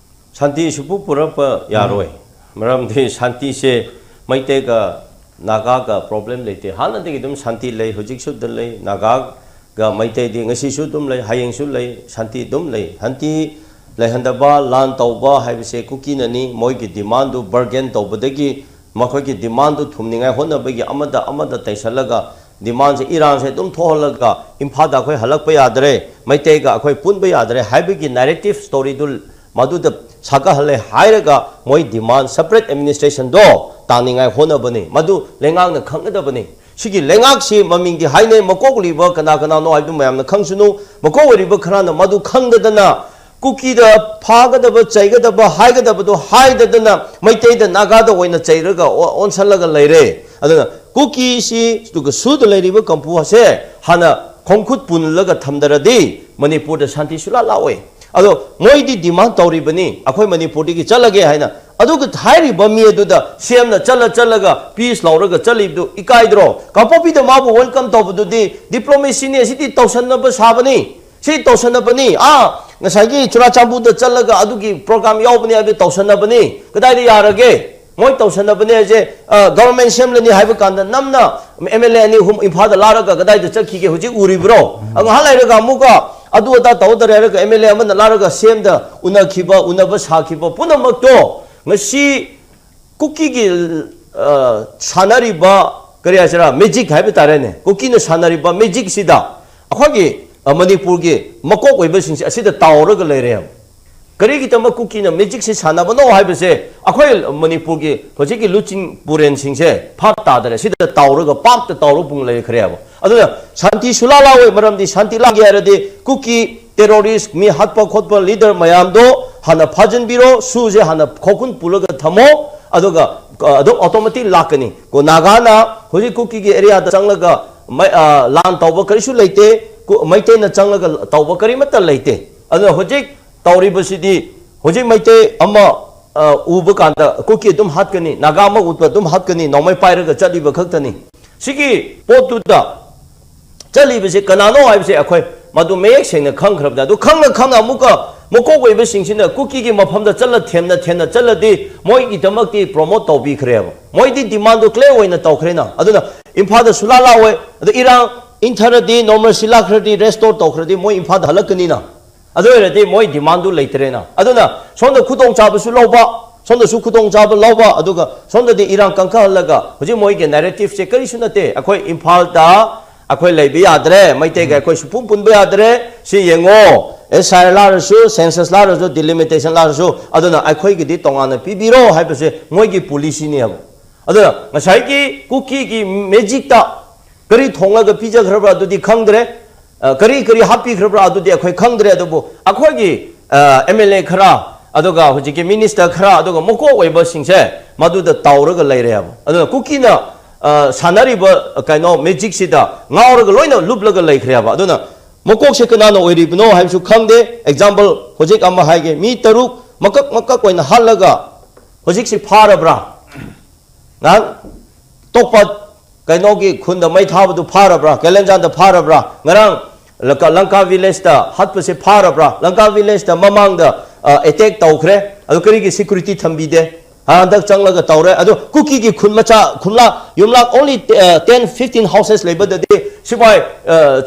ꯁꯥꯟꯇꯤ ꯁꯨꯄꯨ ꯄꯨꯔꯛꯄ ꯌꯥꯔꯣꯏ꯫ ꯃꯔꯝꯗꯤ ꯁꯥꯟꯇꯤꯁꯦ ꯃꯩꯇꯩꯒ ꯅꯥꯒꯥꯒ problem ꯂꯩꯇꯦ꯫ ꯍꯥꯟꯅꯗꯒꯤ ꯑꯗꯨꯝ ꯁꯥꯟꯇꯤ ꯂꯩ, ꯍꯧꯖꯤꯛꯁꯨ ꯑꯗꯨꯝ ꯂꯩ꯫ ꯅꯥꯒꯥꯒ ꯃꯩꯇꯩꯗꯤ ꯉꯁꯤꯁꯨ ꯑꯗꯨꯝ ꯂꯩ, ꯍꯌꯦꯡꯁꯨ ꯂꯩ, ꯁꯥꯟꯇꯤ ꯑꯗꯨꯝ ꯂꯩ꯫ ꯁꯥꯟꯇꯤ ꯂꯩꯍꯟꯗꯕ, ꯂꯥꯟ ꯇꯧꯕ ꯍꯥꯏꯕꯁꯦ ꯀꯨꯀꯤꯅꯅꯤ꯫ ꯃꯣꯏꯒꯤ demandꯗꯨ bargain ꯇꯧꯕꯗꯒꯤ, ꯃꯈꯣꯏꯒꯤ demandꯗꯨ ꯊꯨꯝꯅꯤꯡꯉꯥꯏ ꯍꯣꯠꯅꯕꯒꯤ ꯑꯃꯗ ꯑꯃꯗ ꯇꯩꯁꯜꯂꯒ demandꯁꯦ, ꯏꯔꯥꯡꯁꯦ ꯑꯗꯨꯝ ꯊꯣꯛꯍꯜꯂꯒ ꯏꯝꯐꯥꯜꯗ ꯑꯩꯈꯣꯏ ꯍꯜꯂꯛꯄ ꯌꯥꯗ꯭ꯔꯦ, ꯃꯩꯇꯩꯒ ꯑꯩꯈꯣꯏ ꯄꯨꯟꯕ ꯌꯥꯗ꯭ꯔꯦ ꯍꯥꯏꯕꯒꯤ narrative storyꯗꯨ ꯃꯗꯨꯗ ꯁꯥꯒꯠꯍꯜꯂꯦ ꯍꯥꯏꯔꯒ ꯃꯣꯏ demand separate administrationꯗꯣ ꯇꯥꯅꯤꯡꯉꯥꯏ ꯍꯣꯠꯅꯕꯅꯤ꯫ ꯃꯗꯨ ꯂꯩꯉꯥꯛꯅ ꯈꯪꯒꯗꯕꯅꯤ꯫ ꯁꯤꯒꯤ ꯂꯩꯉꯥꯛꯁꯤ ꯃꯃꯤꯡꯗꯤ ꯍꯥꯏꯅꯩ, ꯃꯀꯣꯛ ꯂꯩꯕ ꯀꯅꯥ ꯀꯅꯥꯅꯣ ꯍꯥꯏꯕꯗꯨ ꯃꯌꯥꯝꯅ ꯈꯪꯁꯅꯨ꯫ ꯃꯀꯣꯛ ꯑꯣꯏꯔꯤꯕ ꯈꯔꯅ ꯃꯗꯨ ꯈꯪꯗꯗꯅ ꯀꯨꯀꯤꯗ ꯐꯥꯒꯗꯕ, ꯆꯩꯒꯗꯕ, ꯍꯥꯏꯒꯗꯕꯗꯣ ꯍꯥꯏꯗꯗꯅ ꯃꯩꯇꯩꯗ, ꯅꯥꯒꯥꯗ ꯑꯣꯏꯅ ꯆꯩꯔꯒ ꯑꯣ-, ꯑꯣꯟꯁꯜꯂꯒ ꯂꯩꯔꯦ꯫ ꯑꯗꯨꯅ ꯀꯨꯀꯤꯁꯤ, ꯑꯗꯨꯒ ꯁꯨꯗ ꯂꯩꯔꯤꯕ ꯀꯝꯄꯨ ꯑꯁꯦ ꯍꯥꯟꯅ ꯈꯣꯡꯈꯨꯠ ꯄꯨꯜꯂꯒ ꯊꯝꯗ꯭ꯔꯗꯤ ꯃꯅꯤꯄꯨꯔꯗ ꯁꯥꯟꯇꯤ ꯁꯨꯡꯂꯥꯛ ꯂꯥꯛꯑꯣꯏ꯫ ꯑꯗꯣ ꯃꯣꯏꯗꯤ demand ꯇꯧꯔꯤꯕꯅꯤ, "ꯑꯩꯈꯣꯏ ꯃꯅꯤꯄꯨꯔꯗꯒꯤ ꯆꯠꯂꯒꯦ" ꯍꯥꯏꯅ꯫ ꯑꯗꯨꯒ ꯍꯥꯏꯔꯤꯕ ꯃꯤ ꯑꯗꯨꯗ CMꯅ ꯆꯠꯂ ꯆꯠꯂꯒ peace ꯂꯧꯔꯒ ꯆꯠꯂꯤꯕꯗꯨ ꯏꯀꯥꯏꯗ꯭ꯔꯣ? ꯀꯥꯡꯄꯣꯛꯄꯤꯗ ꯃꯥꯕꯨ welcome ꯇꯧꯕꯗꯨꯗꯤ diplomacyꯅꯤ, ꯑꯁꯤꯗꯤ ꯇꯧꯁꯟꯅꯕ ꯁꯥꯕꯅꯤ꯫ ꯁꯤ ꯇꯧꯁꯟꯅꯕꯅꯤ꯫ ꯑꯥ, ꯉꯁꯥꯏꯒꯤ ꯆꯨꯔꯥꯆꯥꯟꯄꯨꯔꯗ ꯆꯠꯂꯒ ꯑꯗꯨꯒꯤ program ꯌꯥꯎꯕꯅꯤ ꯍꯥꯏꯕꯗꯤ ꯇꯧꯁꯟꯅꯕꯅꯤ꯫ ꯀꯗꯥꯏꯗ ꯌꯥꯔꯒꯦ? ꯃꯣꯏ ꯇꯧꯁꯟꯅꯕꯅꯦ ꯍꯥꯏꯁꯦ, ꯑ, government ꯁꯦꯝꯂꯅꯤ ꯍꯥꯏꯕ ꯀꯥꯟꯗ ꯅꯝꯅ M L A ꯑꯅꯤ ꯑꯍꯨꯝ ꯏꯝꯐꯥꯜꯗ ꯂꯥꯛꯂꯒ ꯀꯗꯥꯏꯗ ꯆꯠꯈꯤꯒꯦ ꯍꯧꯖꯤꯛ ꯎꯔꯤꯕ꯭ꯔꯣ? ꯑ, ꯉꯥꯏꯍꯥꯛ ꯂꯩꯔꯒ ꯑꯃꯨꯛꯀ ꯑꯗꯨ ꯑꯗꯥ ꯇꯧꯗꯔꯦ ꯍꯥꯏꯔꯒ M L A ꯑꯃꯅ ꯂꯥꯛꯂꯒ ꯁꯦꯝꯗ ꯎꯅꯈꯤꯕ, ꯎꯅꯕ ꯁꯥꯈꯤꯕ ꯄꯨꯝꯅꯃꯛꯇꯣ ꯉꯁꯤ ꯀꯨꯀꯤꯒꯤ, ꯑ, ꯁꯥꯟꯅꯔꯤꯕ, ꯀꯔꯤ ꯍꯥꯏꯁꯤꯔꯥ, magic ꯍꯥꯏꯕ ꯇꯥꯔꯦꯅꯦ, ꯀꯨꯀꯤꯅ ꯁꯥꯟꯅꯔꯤꯕ magicꯁꯤꯗ ꯑꯩꯈꯣꯏꯒꯤ, ꯑ, ꯃꯅꯤꯄꯨꯔꯒꯤ ꯃꯀꯣꯛ ꯑꯣꯏꯕꯁꯤꯡꯁꯦ ꯑꯁꯤꯗ ꯇꯥꯎꯔꯒ ꯂꯩꯔꯦꯕ꯫ ꯀꯔꯤꯒꯤꯗꯃꯛ ꯀꯨꯀꯤꯅ magicꯁꯤ ꯁꯥꯟꯅꯕꯅꯣ ꯍꯥꯏꯕꯁꯦ ꯑꯩꯈꯣꯏ ꯃꯅꯤꯄꯨꯔꯒꯤ ꯍꯧꯖꯤꯛꯀꯤ ꯂꯨꯆꯤꯡ ꯄꯨꯔꯦꯟꯁꯤꯡꯁꯦ ꯚꯥꯞ ꯇꯥꯗꯔꯦ꯫ ꯁꯤꯗ ꯇꯥꯎꯔꯒ ꯄꯥꯛꯇ ꯇꯥꯎꯔꯒ ꯄꯨꯡ ꯂꯩꯈ꯭ꯔꯦꯕ꯫ ꯑꯗꯨꯅ ꯁꯥꯟꯇꯤ ꯁꯨꯂꯥ ꯂꯥꯛꯑꯣꯏ, ꯃꯔꯝꯗꯤ ꯁꯥꯟꯇꯤ ꯂꯥꯛꯒꯦ ꯍꯥꯏꯔꯗꯤ ꯀꯨꯀꯤ terrorist, ꯃꯤ ꯍꯥꯠꯄ ꯈꯣꯠꯄ leader ꯃꯌꯥꯝꯗꯣ ꯍꯥꯟꯅ ꯐꯥꯖꯤꯟꯕꯤꯔꯣ, ꯁꯨꯁꯦ ꯍꯥꯟꯅ ꯈꯣꯛꯈꯨꯟ ꯄꯨꯜꯂꯒ ꯊꯝꯃꯣ, ꯑꯗꯨꯒ, ꯑ, ꯑꯗꯨꯝ automatic ꯂꯥꯛꯀꯅꯤ꯫ ꯀꯣ ꯅꯥꯒꯥꯅ ꯍꯧꯖꯤꯛ ꯀꯨꯀꯤꯒꯤ areaꯗ ꯆꯪꯂꯒ ꯃꯩ-, ꯑ, ꯂꯥꯟ ꯇꯧꯕ ꯀꯔꯤꯁꯨ ꯂꯩꯇꯦ, ꯀꯨ-, ꯃꯩꯇꯩꯅ ꯆꯪꯂꯒ ꯇꯧꯕ ꯀꯔꯤꯃꯠꯇ ꯂꯩꯇꯦ꯫ ꯑꯗꯨꯅ ꯍꯧꯖꯤꯛ ꯇꯧꯔꯤꯕꯁꯤꯗꯤ ꯍꯧꯖꯤꯛ ꯃꯩꯇꯩ ꯑꯃ, ꯑ, ꯎꯕ ꯀꯥꯟꯗ ꯀꯨꯀꯤ ꯑꯗꯨꯝ ꯍꯥꯠꯀꯅꯤ, ꯅꯥꯒꯥ ꯑꯃ ꯎꯕ ꯑꯗꯨꯝ ꯍꯥꯠꯀꯅꯤ, ꯅꯣꯡꯃꯩ ꯄꯥꯏꯔꯒ ꯆꯠꯂꯤꯕ ꯈꯛꯇꯅꯤ꯫ ꯁꯤꯒꯤ ꯄꯣꯠꯇꯨꯗ ꯆꯠꯂꯤꯕꯁꯦ ꯀꯅꯥꯅꯣ ꯍꯥꯏꯕꯁꯦ ꯑꯩꯈꯣꯏ ꯃꯗꯨ ꯃꯌꯦꯛ ꯁꯦꯡꯅ ꯈꯪꯈ꯭ꯔꯕꯅꯤ꯫ ꯑꯗꯨ ꯈꯪꯅ ꯈꯪꯅ ꯑꯃꯨꯛꯀ ꯃꯀꯣꯛ ꯑꯣꯏꯕꯁꯤꯡꯁꯤꯅ ꯀꯨꯀꯤꯒꯤ ꯃꯐꯝꯗ ꯆꯠꯂ ꯊꯦꯝꯅ ꯊꯦꯝꯅ ꯆꯠꯂꯗꯤ ꯃꯣꯏꯒꯤꯗꯃꯛꯇꯤ promote ꯇꯧꯕꯤꯈ꯭ꯔꯦꯕ꯫ ꯃꯣꯏꯗꯤ demandꯗꯨ clear ꯑꯣꯏꯅ ꯇꯧꯈ꯭ꯔꯦꯅ꯫ ꯑꯗꯨꯅ ꯏꯝꯐꯥꯜꯗ ꯁꯨꯂꯥ ꯂꯥꯛꯑꯣꯏ꯫ ꯑꯗꯨ ꯏꯔꯥꯡ ꯏꯪꯊꯔꯗꯤ, normalcy ꯂꯥꯛꯈ꯭ꯔꯗꯤ, restore ꯇꯧꯈ꯭ꯔꯗꯤ ꯃꯣꯏ ꯏꯝꯐꯥꯜꯗ ꯍꯜꯂꯛꯀꯅꯤꯅ꯫ ꯑꯗꯨ ꯑꯣꯏꯔꯗꯤ ꯃꯣꯏ demandꯗꯨ ꯂꯩꯇ꯭ꯔꯦꯅ꯫ ꯑꯗꯨꯅ ꯁꯣꯝꯗ ꯈꯨꯗꯣꯡꯆꯥꯕꯁꯨ ꯂꯧꯕ, ꯁꯣꯝꯗꯁꯨ ꯈꯨꯗꯣꯡꯆꯥꯕ ꯂꯧꯕ, ꯑꯗꯨꯒ ꯁꯣꯝꯗꯗꯤ ꯏꯔꯥꯡ ꯀꯟꯈꯠꯍꯜꯂꯒ ꯍꯧꯖꯤꯛ ꯃꯣꯏꯒꯤ narrativeꯁꯦ ꯀꯔꯤꯁꯨ ꯅꯠꯇꯦ꯫ ꯑꯩꯈꯣꯏ ꯏꯝꯐꯥꯜꯗ ꯑꯩꯈꯣꯏ ꯂꯩꯕ ꯌꯥꯗ꯭ꯔꯦ, ꯃꯩꯇꯩꯒ ꯑꯩꯈꯣꯏ ꯁꯨꯄꯨꯟ ꯄꯨꯟꯕ ꯌꯥꯗ꯭ꯔꯦ꯫ ꯁꯤ ꯌꯦꯡꯉꯣ, SIR ꯂꯥꯛꯂꯁꯨ, census ꯂꯥꯛꯂꯁꯨ, delimitation ꯂꯥꯛꯂꯁꯨ, ꯑꯗꯨꯅ ꯑꯩꯈꯣꯏꯒꯤꯗꯤ ꯇꯣꯉꯥꯟꯅ ꯄꯤꯕꯤꯔꯣ ꯍꯥꯏꯕꯁꯦ ꯃꯣꯏꯒꯤ policyꯅꯦꯕ꯫ ꯑꯗꯨꯅ ꯉꯁꯥꯏꯒꯤ ꯀꯨꯀꯤꯒꯤ magicꯇ ꯀꯔꯤ ꯊꯣꯡꯂꯒ ꯄꯤꯖꯈ꯭ꯔꯕ꯭ꯔꯥ ꯑꯗꯨꯗꯤ ꯈꯪꯗ꯭ꯔꯦ꯫ ꯑ, ꯀꯔꯤ ꯀꯔꯤ ꯍꯥꯞꯄꯤꯈ꯭ꯔꯕ꯭ꯔꯥ ꯑꯗꯨꯗꯤ ꯑꯩꯈꯣꯏ ꯈꯪꯗ꯭ꯔꯦ꯫ ꯑꯗꯨꯕꯨ ꯑꯩꯈꯣꯏꯒꯤ, ꯑ, MLA ꯈꯔ, ꯑꯗꯨꯒ ꯍꯧꯖꯤꯛꯀꯤ minister ꯈꯔ, ꯑꯗꯨꯒ ꯃꯀꯣꯛ ꯑꯣꯏꯕꯁꯤꯡꯁꯦ ꯃꯗꯨꯗ ꯇꯧꯔꯒ ꯂꯩꯔꯦꯕ꯫ ꯑꯗꯨꯅ ꯀꯨꯀꯤꯅ, ꯑ, ꯁꯥꯟꯅꯔꯤꯕ, ꯑ, ꯀꯩꯅꯣ magicꯁꯤꯗ ꯉꯥꯎꯔꯒ ꯂꯣꯏꯅ ꯂꯨꯞꯂꯒ ꯂꯩꯈ꯭ꯔꯦꯕ꯫ ꯑꯗꯨꯅ ꯃꯀꯣꯛꯁꯦ ꯀꯅꯥꯅ ꯑꯣꯏꯔꯤꯕꯅꯣ ꯍꯥꯏꯕꯁꯨ ꯈꯪꯗꯦ꯫ Example ꯍꯧꯖꯤꯛ ꯑꯃ ꯍꯥꯏꯒꯦ, ꯃꯤ ꯇꯔꯨꯛ ꯃꯀꯛ ꯃꯀꯛ ꯑꯣꯏꯅ ꯍꯥꯠꯂꯒ ꯍꯧꯖꯤꯛꯁꯤ ꯐꯥꯔꯕ꯭ꯔꯥ? ꯉꯍꯥꯟ ꯇꯣꯛꯄ ꯀꯩꯅꯣꯒꯤ ꯈꯨꯟꯗ ꯃꯩ ꯊꯥꯕꯗꯨ ꯐꯥꯔꯕ꯭ꯔꯥ? ꯀꯦꯂꯦꯟꯖꯥꯟꯗ ꯐꯥꯔꯕ꯭ꯔꯥ? ꯉꯔꯥꯡ ꯂꯪꯀꯥ ꯂꯪꯀꯥ ꯚꯤꯂꯦꯖꯇ ꯍꯥꯠꯄꯁꯦ ꯐꯥꯔꯕ꯭ꯔꯥ? ꯂꯪꯀꯥ ꯚꯤꯂꯦꯖꯇ ꯃꯃꯥꯡꯗ ꯑꯦꯇꯦꯛ ꯇꯧꯈ꯭ꯔꯦ, ꯑꯗꯨ ꯀꯔꯤꯒꯤ ꯁꯦꯀ꯭ꯌꯨꯔꯤꯇꯤ ꯊꯝꯕꯤꯗꯦ? ꯍꯟꯗꯛ ꯆꯪꯂꯒ ꯇꯧꯔꯦ꯫ ꯑꯗꯣ ꯀꯨꯀꯤꯒꯤ ꯈꯨꯟ ꯃꯆꯥ, ꯈꯨꯟꯂꯥ, ꯌꯨꯝꯂꯥꯛ only ten fifteen houses ꯂꯩꯕꯗꯗꯤ ꯁꯤꯐꯥꯏ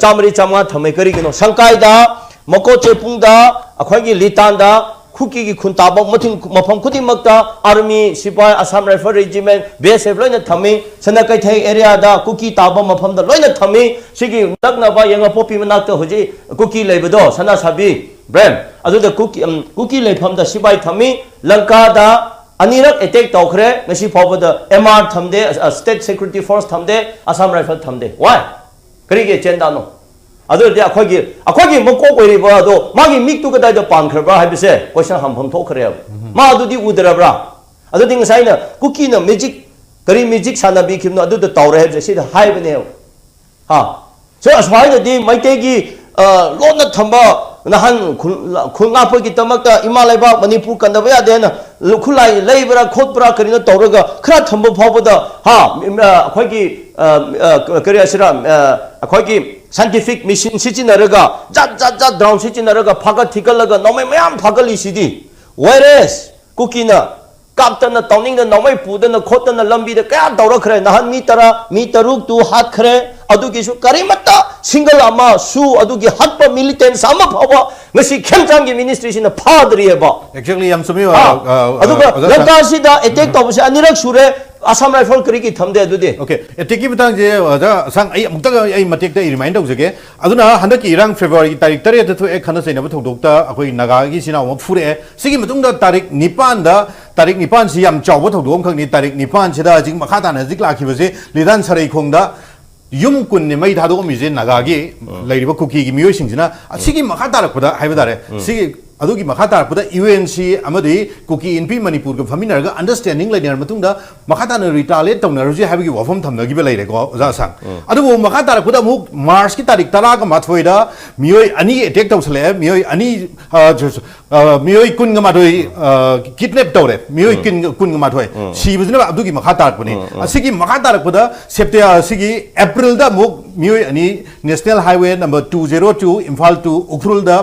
ꯆꯥꯃꯔꯤ ꯆꯥꯃꯉꯥ ꯊꯝꯃꯦ꯫ ꯀꯔꯤꯒꯤꯅꯣ? ꯁꯪꯀꯥꯏꯗ, ꯃꯀꯣꯆꯦꯄꯨꯡꯗ, ꯑꯩꯈꯣꯏꯒꯤ ꯂꯤꯇꯥꯟꯗ ꯀꯨꯀꯤꯒꯤ ꯈꯨꯟ ꯇꯥꯕ ꯃꯊꯤꯡ ꯃꯐꯝ ꯈꯨꯗꯤꯡꯃꯛꯇ ꯑꯥꯔꯃꯤ, ꯁꯤꯐꯥꯏ, Assam rifle regiment, B S F ꯂꯣꯏꯅ ꯊꯝꯃꯤ꯫ ꯁꯅꯥ ꯀꯩꯊꯦꯜ ꯑꯦꯔꯤꯌꯥꯗ ꯀꯨꯀꯤ ꯇꯥꯕ ꯃꯐꯝꯗ ꯂꯣꯏꯅ ꯊꯝꯃꯤ꯫ ꯁꯤꯒꯤ ꯅꯛꯅꯕ ꯌꯦꯡꯉꯄꯣꯛꯄꯤ ꯃꯅꯥꯛꯇ ꯍꯧꯖꯤꯛ ꯀꯨꯀꯤ ꯂꯩꯕꯗꯣ, ꯁꯅꯥꯁꯥꯕꯤ ꯕ꯭ꯔꯦꯝ, ꯑꯗꯨꯗ ꯀꯨꯀꯤ, ꯎꯝ, ꯀꯨꯀꯤ ꯂꯩꯐꯝꯗ ꯁꯤꯐꯥꯏ ꯊꯝꯃꯤ꯫ ꯂꯪꯀꯥꯗ ꯑꯅꯤꯔꯛ ꯑꯦꯇꯦꯛ ꯇꯧꯈ꯭ꯔꯦ꯫ ꯉꯁꯤ ꯐꯥꯎꯕꯗ ꯑꯦꯝ ꯑꯥꯔ ꯊꯝꯗꯦ, ꯁ꯭ꯇꯦꯠ ꯁꯦꯀ꯭ꯌꯨꯔꯤꯇꯤ ꯐꯣꯔꯁ ꯊꯝꯗꯦ, ꯑꯁꯥꯝ ꯔꯥꯏꯐꯜ ꯊꯝꯗꯦ꯫ ꯋꯥꯏ? ꯀꯔꯤꯒꯤ ꯑꯦꯖꯦꯟꯗꯥꯅꯣ? ꯑꯗꯨ ꯑꯣꯏꯔꯗꯤ ꯑꯩꯈꯣꯏꯒꯤ, ꯑꯩꯈꯣꯏꯒꯤ ꯃꯀꯣꯛ ꯑꯣꯏꯔꯤꯕ ꯑꯗꯣ ꯃꯥꯒꯤ ꯃꯤꯛꯇꯨ ꯀꯗꯥꯏꯗ ꯄꯥꯟꯈ꯭ꯔꯕ꯭ꯔꯥ ꯍꯥꯏꯕꯁꯦ ꯀꯣꯏꯁꯟ ꯍꯪꯐꯝ ꯊꯣꯛꯈ꯭ꯔꯦꯕ꯫ ꯃꯥ ꯑꯗꯨꯗꯤ ꯎꯗ꯭ꯔꯕ꯭ꯔꯥ? ꯑꯗꯨꯗꯤ ꯉꯁꯥꯏ ꯑꯩꯅ ꯀꯨꯀꯤꯅ ꯃꯦꯖꯤꯛ, ꯀꯔꯤ ꯃꯦꯖꯤꯛ ꯁꯥꯟꯅꯕꯤꯈꯤꯕꯅꯣ ꯑꯗꯨꯗ ꯇꯧꯔꯦ ꯍꯥꯏꯕꯁꯦ ꯁꯤꯗ ꯍꯥꯏꯕꯅꯦꯕ꯫ ꯍꯥ? ꯁꯣ ꯑꯁꯨꯃꯥꯏꯅꯗꯤ ꯃꯩꯇꯩꯒꯤ, ꯑ, ꯂꯣꯟꯅ ꯊꯝꯕ, ꯅꯍꯥꯟ ꯈꯨꯜ-, ꯈꯨꯜ ꯉꯥꯛꯄꯒꯤꯗꯃꯛꯇ ꯏꯃꯥ ꯂꯩꯕꯥꯛ ꯃꯅꯤꯄꯨꯔ ꯀꯟꯗꯕ ꯌꯥꯗꯦ ꯍꯥꯏꯅ ꯈꯨꯠꯂꯥꯏ ꯂꯩꯕ꯭ꯔꯥ ꯈꯣꯠꯄ꯭ꯔꯥ ꯀꯔꯤꯅꯣ ꯇꯧꯔꯒ ꯈꯔ ꯊꯝꯕ ꯐꯥꯎꯕꯗ, ꯍꯥ, ꯃꯤ-, ꯑ, ꯑꯩꯈꯣꯏꯒꯤ, ꯑ, ꯑ, ꯀꯔꯤ ꯍꯥꯏꯁꯤꯔꯥ, ꯑ, ꯑꯩꯈꯣꯏꯒꯤ ꯁꯥꯏꯟꯇꯤꯐꯤꯛ ꯃꯦꯁꯤꯟ ꯁꯤꯖꯤꯟꯅꯔꯒ, ꯖꯥꯠ ꯖꯥꯠ ꯖꯥꯠ ꯗ꯭ꯔꯣꯟ ꯁꯤꯖꯤꯟꯅꯔꯒ ꯐꯥꯒꯠ ꯊꯤꯒꯠꯂꯒ ꯅꯣꯡꯃꯩ ꯃꯌꯥꯝ ꯐꯥꯒꯠꯂꯤꯁꯤꯗꯤ꯫ Whereas ꯀꯨꯀꯤꯅ ꯀꯥꯞꯇꯅ, ꯇꯧꯅꯤꯡꯗꯅ, ꯅꯣꯡꯃꯩ ꯄꯨꯗꯅ ꯈꯣꯠꯇꯅ ꯂꯝꯕꯤꯗ ꯀꯌꯥ ꯇꯧꯔꯛꯈ꯭ꯔꯦ꯫ ꯅꯍꯥꯟ ꯃꯤ ꯇꯔꯥ, ꯃꯤ ꯇꯔꯨꯛꯇꯨ ꯍꯥꯠꯈ꯭ꯔꯦ꯫ ꯑꯗꯨꯒꯤꯁꯨ ꯀꯔꯤꯃꯠꯇ ꯁꯤꯡꯒꯜ ꯑꯃꯁꯨ ꯑꯗꯨꯒꯤ ꯍꯥꯠꯄ ꯃꯤꯂꯤꯇꯦꯟꯁ ꯑꯃ ꯐꯥꯎꯕ ꯉꯁꯤ ꯈꯦꯝꯆꯥꯟꯒꯤ ꯃꯤꯅꯤꯁꯇ꯭ꯔꯤꯁꯤꯅ ꯐꯥꯗ꯭ꯔꯤꯑꯕ꯫ ꯑꯦꯛꯖꯦꯛꯂꯤ, ꯌꯥꯝ ꯆꯨꯝꯃꯤ꯫ ꯑꯗꯨꯒ ꯂꯪꯀꯥꯁꯤꯗ ꯑꯦꯇꯦꯛ ꯇꯧꯕꯁꯦ ꯑꯅꯤꯔꯛ ꯁꯨꯔꯦ꯫ ꯑꯁꯥꯝ ꯔꯥꯏꯐꯜ ꯀꯔꯤꯒꯤ ꯊꯝꯗꯦ ꯑꯗꯨꯗꯤ? ꯑꯣꯀꯦ, ꯑꯦꯇꯦꯛꯀꯤ ꯃꯇꯥꯡꯁꯦ ꯑꯣꯖꯥ ꯑꯁꯥꯡ, ꯑꯩ ꯑꯃꯨꯛꯇ ꯑꯩ ꯃꯇꯦꯛꯇ ꯑꯩ ꯔꯤꯃꯥꯏꯟ ꯇꯧꯖꯒꯦ꯫ ꯑꯗꯨꯅ ꯍꯟꯗꯛꯀꯤ ꯏꯔꯥꯡ ꯐꯦꯕ꯭ꯔꯨꯋꯥꯔꯤꯒꯤ ꯇꯥꯔꯤꯛ ꯇꯔꯦꯠꯇ ꯊꯣꯛꯑꯦ, ꯈꯠꯅ ꯆꯩꯅꯕ ꯊꯧꯗꯣꯛꯇ ꯑꯩꯈꯣꯏ ꯅꯥꯒꯥꯒꯤ ꯏꯆꯤꯟ ꯏꯅꯥꯎ ꯑꯃ ꯐꯨꯔꯛꯑꯦ꯫ ꯁꯤꯒꯤ ꯃꯇꯨꯡꯗ ꯇꯥꯔꯤꯛ ꯅꯤꯄꯥꯟꯗ, ꯇꯥꯔꯤꯛ ꯅꯤꯄꯥꯟꯁꯤ ꯌꯥꯝ ꯆꯥꯎꯕ ꯊꯧꯗꯣꯛ ꯑꯃꯈꯛꯅꯤ꯫ ꯇꯥꯔꯤꯛ ꯅꯤꯄꯥꯟꯁꯤꯗ ꯍꯧꯖꯤꯛ ꯃꯈꯥ ꯇꯥꯅ ꯍꯧꯖꯤꯛ ꯂꯥꯛꯈꯤꯕꯁꯦ ꯂꯤꯗꯥꯟ ꯁꯔꯩꯈꯣꯡꯗ ꯌꯨꯝ ꯀꯨꯟꯅꯤ ꯃꯩ ꯊꯥꯗꯣꯛꯑꯝꯃꯤꯁꯦ ꯅꯥꯒꯥꯒꯤ ꯂꯩꯔꯤꯕ ꯀꯨꯀꯤꯒꯤ ꯃꯤꯑꯣꯏꯁꯤꯡꯁꯤꯅ꯫ ꯑꯁꯤꯒꯤ ꯃꯈꯥ ꯇꯥꯔꯛꯄꯗ ꯍꯥꯏꯕ ꯇꯥꯔꯦ, ꯁꯤꯒꯤ ꯑꯗꯨꯒꯤ ꯃꯈꯥ ꯇꯥꯔꯛꯄꯗ ꯌꯨ ꯑꯦꯟ ꯁꯤ ꯑꯃꯗꯤ ꯀꯨꯀꯤ ꯏꯟꯄꯤ ꯃꯅꯤꯄꯨꯔꯒ ꯐꯝꯃꯤꯟꯅꯔꯒ ꯑꯟꯗꯔꯁ꯭ꯇꯦꯟꯗꯤꯡ ꯂꯩꯅꯔ ꯃꯇꯨꯡꯗ ꯃꯈꯥ ꯇꯥꯅ ꯔꯤꯇꯥꯂꯤꯌꯦꯠ ꯇꯧꯅꯔꯁꯤ ꯍꯥꯏꯕꯒꯤ ꯋꯥꯐꯝ ꯊꯝꯅꯈꯤꯕ ꯂꯩꯔꯦꯀꯣ, ꯑꯣꯖꯥ ꯑꯁꯥꯡ꯫ ꯑꯗꯨꯕꯨ ꯃꯈꯥ ꯇꯥꯔꯛꯄꯗ ꯑꯃꯨꯛ ꯃꯥꯔꯆꯀꯤ ꯇꯥꯔꯤꯛ ꯇꯔꯥꯒ ꯃꯥꯊꯣꯏꯗ ꯃꯤꯑꯣꯏ ꯑꯅꯤ ꯑꯦꯇꯦꯛ ꯇꯧꯁꯜꯂꯛꯑꯦ, ꯃꯤꯑꯣꯏ ꯑꯅꯤ, ꯑ, ꯖ-, ꯑ, ꯃꯤꯑꯣꯏ ꯀꯨꯟꯒ ꯃꯥꯊꯣꯏ, ꯑ, ꯀꯤꯗꯅꯦꯞ ꯇꯧꯔꯦ, ꯃꯤꯑꯣꯏ ꯀꯨꯟ, ꯀꯨꯟꯒ ꯃꯥꯊꯣꯏ꯫ ꯁꯤꯕꯁꯤꯅ ꯑꯗꯨꯒꯤ ꯃꯈꯥ ꯇꯥꯔꯛꯄꯅꯤ꯫ ꯑꯁꯤꯒꯤ ꯃꯈꯥ ꯇꯥꯔꯛꯄꯗ ꯁꯦꯞꯇꯦ-, ꯑꯁꯤꯒꯤ ꯑꯦꯄ꯭ꯔꯤꯜꯗ ꯑꯃꯨꯛ ꯃꯤꯑꯣꯏ ꯑꯅꯤ National Highway number two zero two, Imphal to Ukhrulꯗ,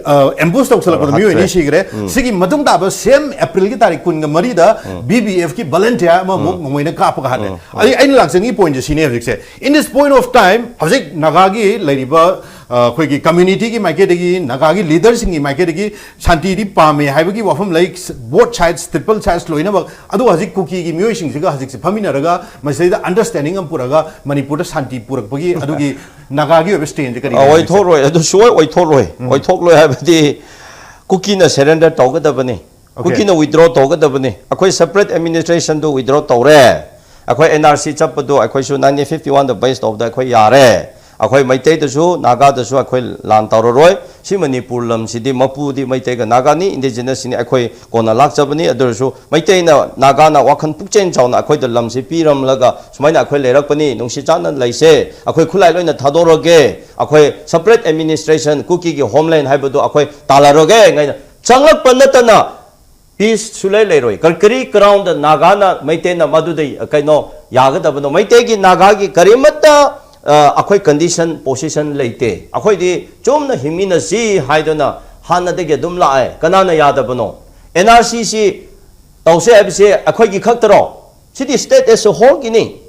ꯑ, ꯑꯦꯝꯕꯨꯁ ꯇꯧꯁꯜꯂꯛꯄꯗ ꯃꯤꯑꯣꯏ ꯑꯅꯤ ꯁꯤꯈ꯭ꯔꯦ꯫ ꯁꯤꯒꯤ ꯃꯇꯨꯡ ꯇꯥꯕ ꯁꯦꯝ ꯑꯦꯄ꯭ꯔꯤꯜꯒꯤ ꯇꯥꯔꯤꯛ ꯀꯨꯟꯒ ꯃꯔꯤꯗ ꯕꯤ ꯕꯤ ꯑꯦꯐꯀꯤ ꯚꯣꯂꯟꯇꯤꯌꯔ ꯑꯃꯃꯨꯛ ꯅꯣꯡꯃꯩꯅ ꯀꯥꯞꯄꯒ ꯍꯥꯠꯂꯦ꯫ ꯑꯩ, ꯑꯩꯅ ꯂꯥꯛꯆꯅꯤꯡꯉꯤ ꯄꯣꯏꯟꯠꯁꯦ ꯁꯤꯅꯦ ꯍꯧꯖꯤꯛꯁꯦ꯫ In this point of time, ꯍꯧꯖꯤꯛ ꯅꯥꯒꯥꯒꯤ ꯂꯩꯔꯤꯕ, ꯑ, ꯑꯩꯈꯣꯏꯒꯤ ꯀꯝꯃ꯭ꯌꯨꯅꯤꯇꯤꯒꯤ ꯃꯥꯏꯀꯩꯗꯒꯤ, ꯅꯥꯒꯥꯒꯤ ꯂꯤꯗꯔꯁꯤꯡꯒꯤ ꯃꯥꯏꯀꯩꯗꯒꯤ ꯁꯥꯟꯇꯤꯗꯤ ꯄꯥꯝꯃꯦ ꯍꯥꯏꯕꯒꯤ ꯋꯥꯐꯝ ꯂꯩ, both sides, triple sides ꯂꯣꯏꯅꯃꯛ꯫ ꯑꯗꯣ ꯍꯧꯖꯤꯛ ꯀꯨꯀꯤꯒꯤ ꯃꯤꯑꯣꯏꯁꯤꯡꯁꯤꯒ ꯍꯧꯖꯤꯛꯁꯦ ꯐꯝꯃꯤꯟꯅꯔꯒ ꯃꯁꯤꯗꯩꯗ ꯑꯟꯗꯔꯁ꯭ꯇꯦꯟꯗꯤꯡ ꯑꯃ ꯄꯨꯔꯒ ꯃꯅꯤꯄꯨꯔꯗ ꯁꯥꯟꯇꯤ ꯄꯨꯔꯛꯄꯒꯤ ꯑꯗꯨꯒꯤ ꯅꯥꯒꯥꯒꯤ ꯑꯣꯏꯕ ꯁ꯭ꯇꯦꯟꯁꯦ ꯀꯔꯤ ꯑ, ꯂꯩꯒꯦ? ꯑꯣꯏꯊꯣꯛꯂꯣꯏ꯫ ꯑꯗꯨ ꯁꯨꯡꯑꯣꯏ ꯑꯣꯏꯊꯣꯛꯂꯣꯏ꯫ ꯑꯣꯏꯊꯣꯛꯂꯣꯏ ꯍꯥꯏꯕꯗꯤ ꯀꯨꯀꯤꯅ ꯁꯔꯦꯟꯗꯔ ꯇꯧꯒꯗꯕꯅꯤ꯫ Okay. ꯀꯨꯀꯤꯅ ꯋꯤꯗ꯭ꯔꯣ ꯇꯧꯒꯗꯕꯅꯤ꯫ ꯑꯩꯈꯣꯏ ꯁꯦꯄꯔꯦꯠ ꯑꯦꯗꯃꯤꯅꯤꯁꯇ꯭ꯔꯦꯁꯟꯗꯨ ꯋꯤꯗ꯭ꯔꯣ ꯇꯧꯔꯦ꯫ ꯑꯩꯈꯣꯏ N R C ꯆꯠꯄꯗꯣ ꯑꯩꯈꯣꯏꯁꯨ nineteen fifty one ꯗ ꯕꯦꯁ ꯇꯧꯕꯗ ꯑꯩꯈꯣꯏ ꯌꯥꯔꯦ꯫ ꯑꯩꯈꯣꯏ ꯃꯩꯇꯩꯗꯁꯨ ꯅꯥꯒꯥꯗꯁꯨ ꯑꯩꯈꯣꯏ ꯂꯥꯟ ꯇꯧꯔꯔꯣꯏ꯫ ꯁꯤ ꯃꯅꯤꯄꯨꯔ ꯂꯝꯁꯤꯗꯤ ꯃꯄꯨꯗꯤ ꯃꯩꯇꯩꯒ ꯅꯥꯒꯥꯅꯤ, ꯏꯟꯗꯤꯖꯤꯅꯁꯁꯤꯅꯤ, ꯑꯩꯈꯣꯏ ꯀꯣꯟꯅ ꯂꯥꯛꯆꯕꯅꯤ꯫ ꯑꯗꯨ ꯑꯣꯏꯔꯁꯨ ꯃꯩꯇꯩꯅ, ꯅꯥꯒꯥꯅ ꯋꯥꯈꯜ ꯄꯨꯛꯆꯦꯜ ꯆꯥꯎꯅ ꯑꯩꯈꯣꯏꯗ ꯂꯝꯁꯤ ꯄꯤꯔꯝꯂꯒ ꯁꯨꯃꯥꯏꯅ ꯑꯩꯈꯣꯏ ꯂꯩꯔꯛꯄꯅꯤ, ꯅꯨꯡꯁꯤ ꯆꯥꯟꯅ ꯂꯩꯁꯦ, ꯑꯩꯈꯣꯏ ꯈꯨꯠꯂꯥꯏ ꯂꯣꯏꯅ ꯊꯥꯗꯣꯔꯒꯦ, ꯑꯩꯈꯣꯏ ꯁꯦꯄꯔꯦꯠ ꯑꯦꯗꯃꯤꯅꯤꯁꯇ꯭ꯔꯦꯁꯟ, ꯀꯨꯀꯤꯒꯤ ꯍꯣꯝꯂꯦꯟ ꯍꯥꯏꯕꯗꯨ ꯑꯩꯈꯣꯏ ꯇꯥꯜꯂꯔꯒꯦ ꯍꯥꯏꯅ ꯆꯪꯂꯛꯄ ꯅꯠꯇꯅ ꯄꯤꯁ ꯁꯨꯂꯩ ꯂꯩꯔꯣꯏ꯫ ꯀꯔꯤ, ꯀꯔꯤ ꯒ꯭ꯔꯥꯎꯟꯗ ꯅꯥꯒꯥꯅ, ꯃꯩꯇꯩꯅ ꯃꯗꯨꯗ ꯀꯩꯅꯣ ꯌꯥꯒꯗꯕꯅꯣ? ꯃꯩꯇꯩꯒꯤ, ꯅꯥꯒꯥꯒꯤ ꯀꯔꯤꯃꯠꯇ, ꯑ, ꯑꯩꯈꯣꯏ ꯀꯟꯗꯤꯁꯟ, ꯄꯣꯁꯤꯁꯟ ꯂꯩꯇꯦ꯫ ꯑꯩꯈꯣꯏꯗꯤ ꯆꯨꯝꯅ ꯍꯤꯡꯃꯤꯟꯅꯁꯤ ꯍꯥꯏꯗꯨꯅ ꯍꯥꯟꯅꯗꯒꯤ ꯑꯗꯨꯝ ꯂꯥꯛꯑꯦ꯫ ꯀꯅꯥꯅ ꯌꯥꯗꯕꯅꯣ? N R C ꯁꯤ ꯇꯧꯁꯦ ꯍꯥꯏꯕꯁꯦ ꯑꯩꯈꯣꯏꯒꯤ ꯈꯛꯇꯔꯣ? ꯁꯤꯗꯤ state as a whole Guinea.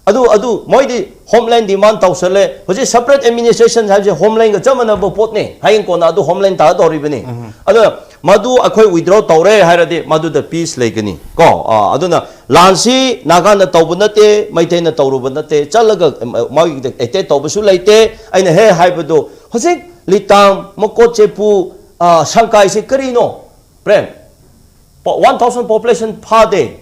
ꯑꯗꯨ, ꯑꯗꯨ ꯃꯣꯏꯗꯤ ꯍꯣꯝꯂꯦꯟ ꯗꯤꯃꯥꯟ ꯇꯧꯁꯜꯂꯦ꯫ ꯍꯧꯖꯤꯛ ꯁꯦꯄꯔꯦꯠ ꯑꯦꯗꯃꯤꯅꯤꯁꯇ꯭ꯔꯦꯁꯟ ꯍꯥꯏꯕꯁꯦ ꯍꯣꯝꯂꯦꯟꯒ ꯆꯞ ꯃꯥꯟꯅꯕ ꯄꯣꯠꯅꯦ꯫ ꯍꯌꯦꯡ ꯀꯣꯟꯅ ꯑꯗꯨ ꯍꯣꯝꯂꯦꯟ ꯇꯥꯒꯗꯧꯔꯤꯕꯅꯤ꯫ ꯑꯗꯨꯅ ꯃꯗꯨ ꯑꯩꯈꯣꯏ ꯋꯤꯗ꯭ꯔꯣ ꯇꯧꯔꯦ ꯍꯥꯏꯔꯗꯤ ꯃꯗꯨꯗ ꯄꯤꯁ ꯂꯩꯒꯅꯤ ꯀꯣ꯫ ꯑꯥ, ꯑꯗꯨꯅ ꯂꯥꯟꯁꯤ ꯅꯥꯒꯥꯅ ꯇꯧꯕ ꯅꯠꯇꯦ, ꯃꯩꯇꯩꯅ ꯇꯧꯔꯨꯕ ꯅꯠꯇꯦ, ꯆꯠꯂꯒ, ꯑ, ꯃꯣꯏꯒꯤꯗ ꯑꯦꯇꯦꯛ ꯇꯧꯕꯁꯨ ꯂꯩꯇꯦ꯫ ꯑꯩꯅ ꯍꯦꯛ ꯍꯥꯏꯕꯗꯨ ꯍꯧꯖꯤꯛ ꯂꯤꯇꯥꯝ, ꯃꯀꯣꯠꯆꯦꯄꯨ, ꯑ, ꯁꯪꯀꯥꯏꯁꯤ ꯀꯔꯤꯅꯣ? ꯄ꯭ꯔꯦꯝ, ꯄ-, one thousand population ꯐꯥꯗꯦ꯫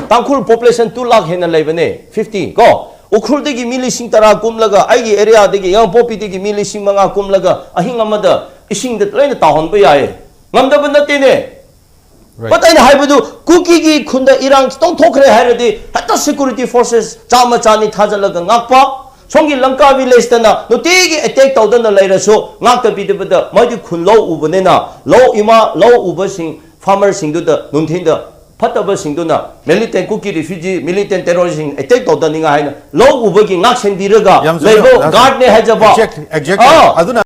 ꯇꯥꯡꯈꯨꯜ population two lakh ꯍꯦꯟꯅ ꯂꯩꯕꯅꯦ, fifty ꯀꯣ꯫ ꯎꯈ꯭ꯔꯨꯜꯗꯒꯤ ꯃꯤ ꯂꯤꯁꯤꯡ ꯇꯔꯥ ꯀꯨꯝꯂꯒ, ꯑꯩꯒꯤ ꯑꯦꯔꯤꯌꯥꯗꯒꯤ, ꯌꯥꯡꯄꯣꯛꯄꯤꯗꯒꯤ ꯃꯤ ꯂꯤꯁꯤꯡ ꯃꯉꯥ ꯀꯨꯝꯂꯒ, ꯑꯍꯤꯡ ꯑꯃꯗ ꯏꯁꯤꯡꯗ ꯂꯣꯏꯅ ꯇꯥꯎꯍꯟꯕ ꯌꯥꯏꯌꯦ꯫ ꯉꯝꯗꯕ ꯅꯠꯇꯦꯅꯦ꯫ Right. But ꯑꯩꯅ ꯍꯥꯏꯕꯗꯨ, ꯀꯨꯀꯤꯒꯤ ꯈꯨꯟꯗ ꯏꯔꯥꯡ ꯈꯤꯇꯪ ꯊꯣꯛꯈ꯭ꯔꯦ ꯍꯥꯏꯔꯗꯤ ꯍꯦꯛꯇ security forces ꯆꯥꯝꯃ ꯆꯥꯅꯤ ꯊꯥꯖꯤꯜꯂꯒ ꯉꯥꯛꯄ, ꯁꯣꯝꯒꯤ ꯂꯪꯀꯥ ꯚꯤꯂꯦꯖꯇꯅ ꯅꯨꯡꯇꯤꯒꯤ ꯑꯦꯇꯦꯛ ꯇꯧꯗꯅ ꯂꯩꯔꯁꯨ ꯉꯥꯛꯇꯕꯤꯗꯕꯗ, ꯃꯣꯏꯗꯤ ꯈꯨꯟ ꯂꯧ ꯎꯕꯅꯤꯅ, ꯂꯧ ꯏꯃꯥ ꯂꯧ ꯎꯕꯁꯤꯡ, ꯐꯥꯔꯃꯔꯁꯤꯡꯗꯨꯗ ꯅꯨꯡꯊꯤꯟꯗ ꯐꯠꯇꯕꯁꯤꯡꯗꯨꯅ ꯃꯤꯂꯤꯇꯦꯟ, ꯀꯨꯀꯤ ꯔꯤꯐ꯭ꯌꯨꯖꯤ ꯃꯤꯂꯤꯇꯦꯟ ꯇꯦꯔꯣꯔꯤꯁꯁꯤꯡ ꯑꯦꯇꯦꯛ ꯇꯧꯗꯅꯤꯡꯉꯥꯏ ꯍꯥꯏꯅ ꯂꯧ ꯎꯕꯒꯤ ꯉꯥꯛ ꯁꯦꯟꯕꯤꯔꯒ ꯌꯥꯝ ꯆꯨꯝꯃꯦ, ꯂꯩꯕ ꯌꯥꯝ ꯆꯨꯝꯃꯦ꯫ ꯒꯥꯔꯗꯅꯦ ꯍꯥꯏꯖꯕ꯫ Exactly, exactly. ꯑꯥ꯫ ꯑꯗꯨꯅ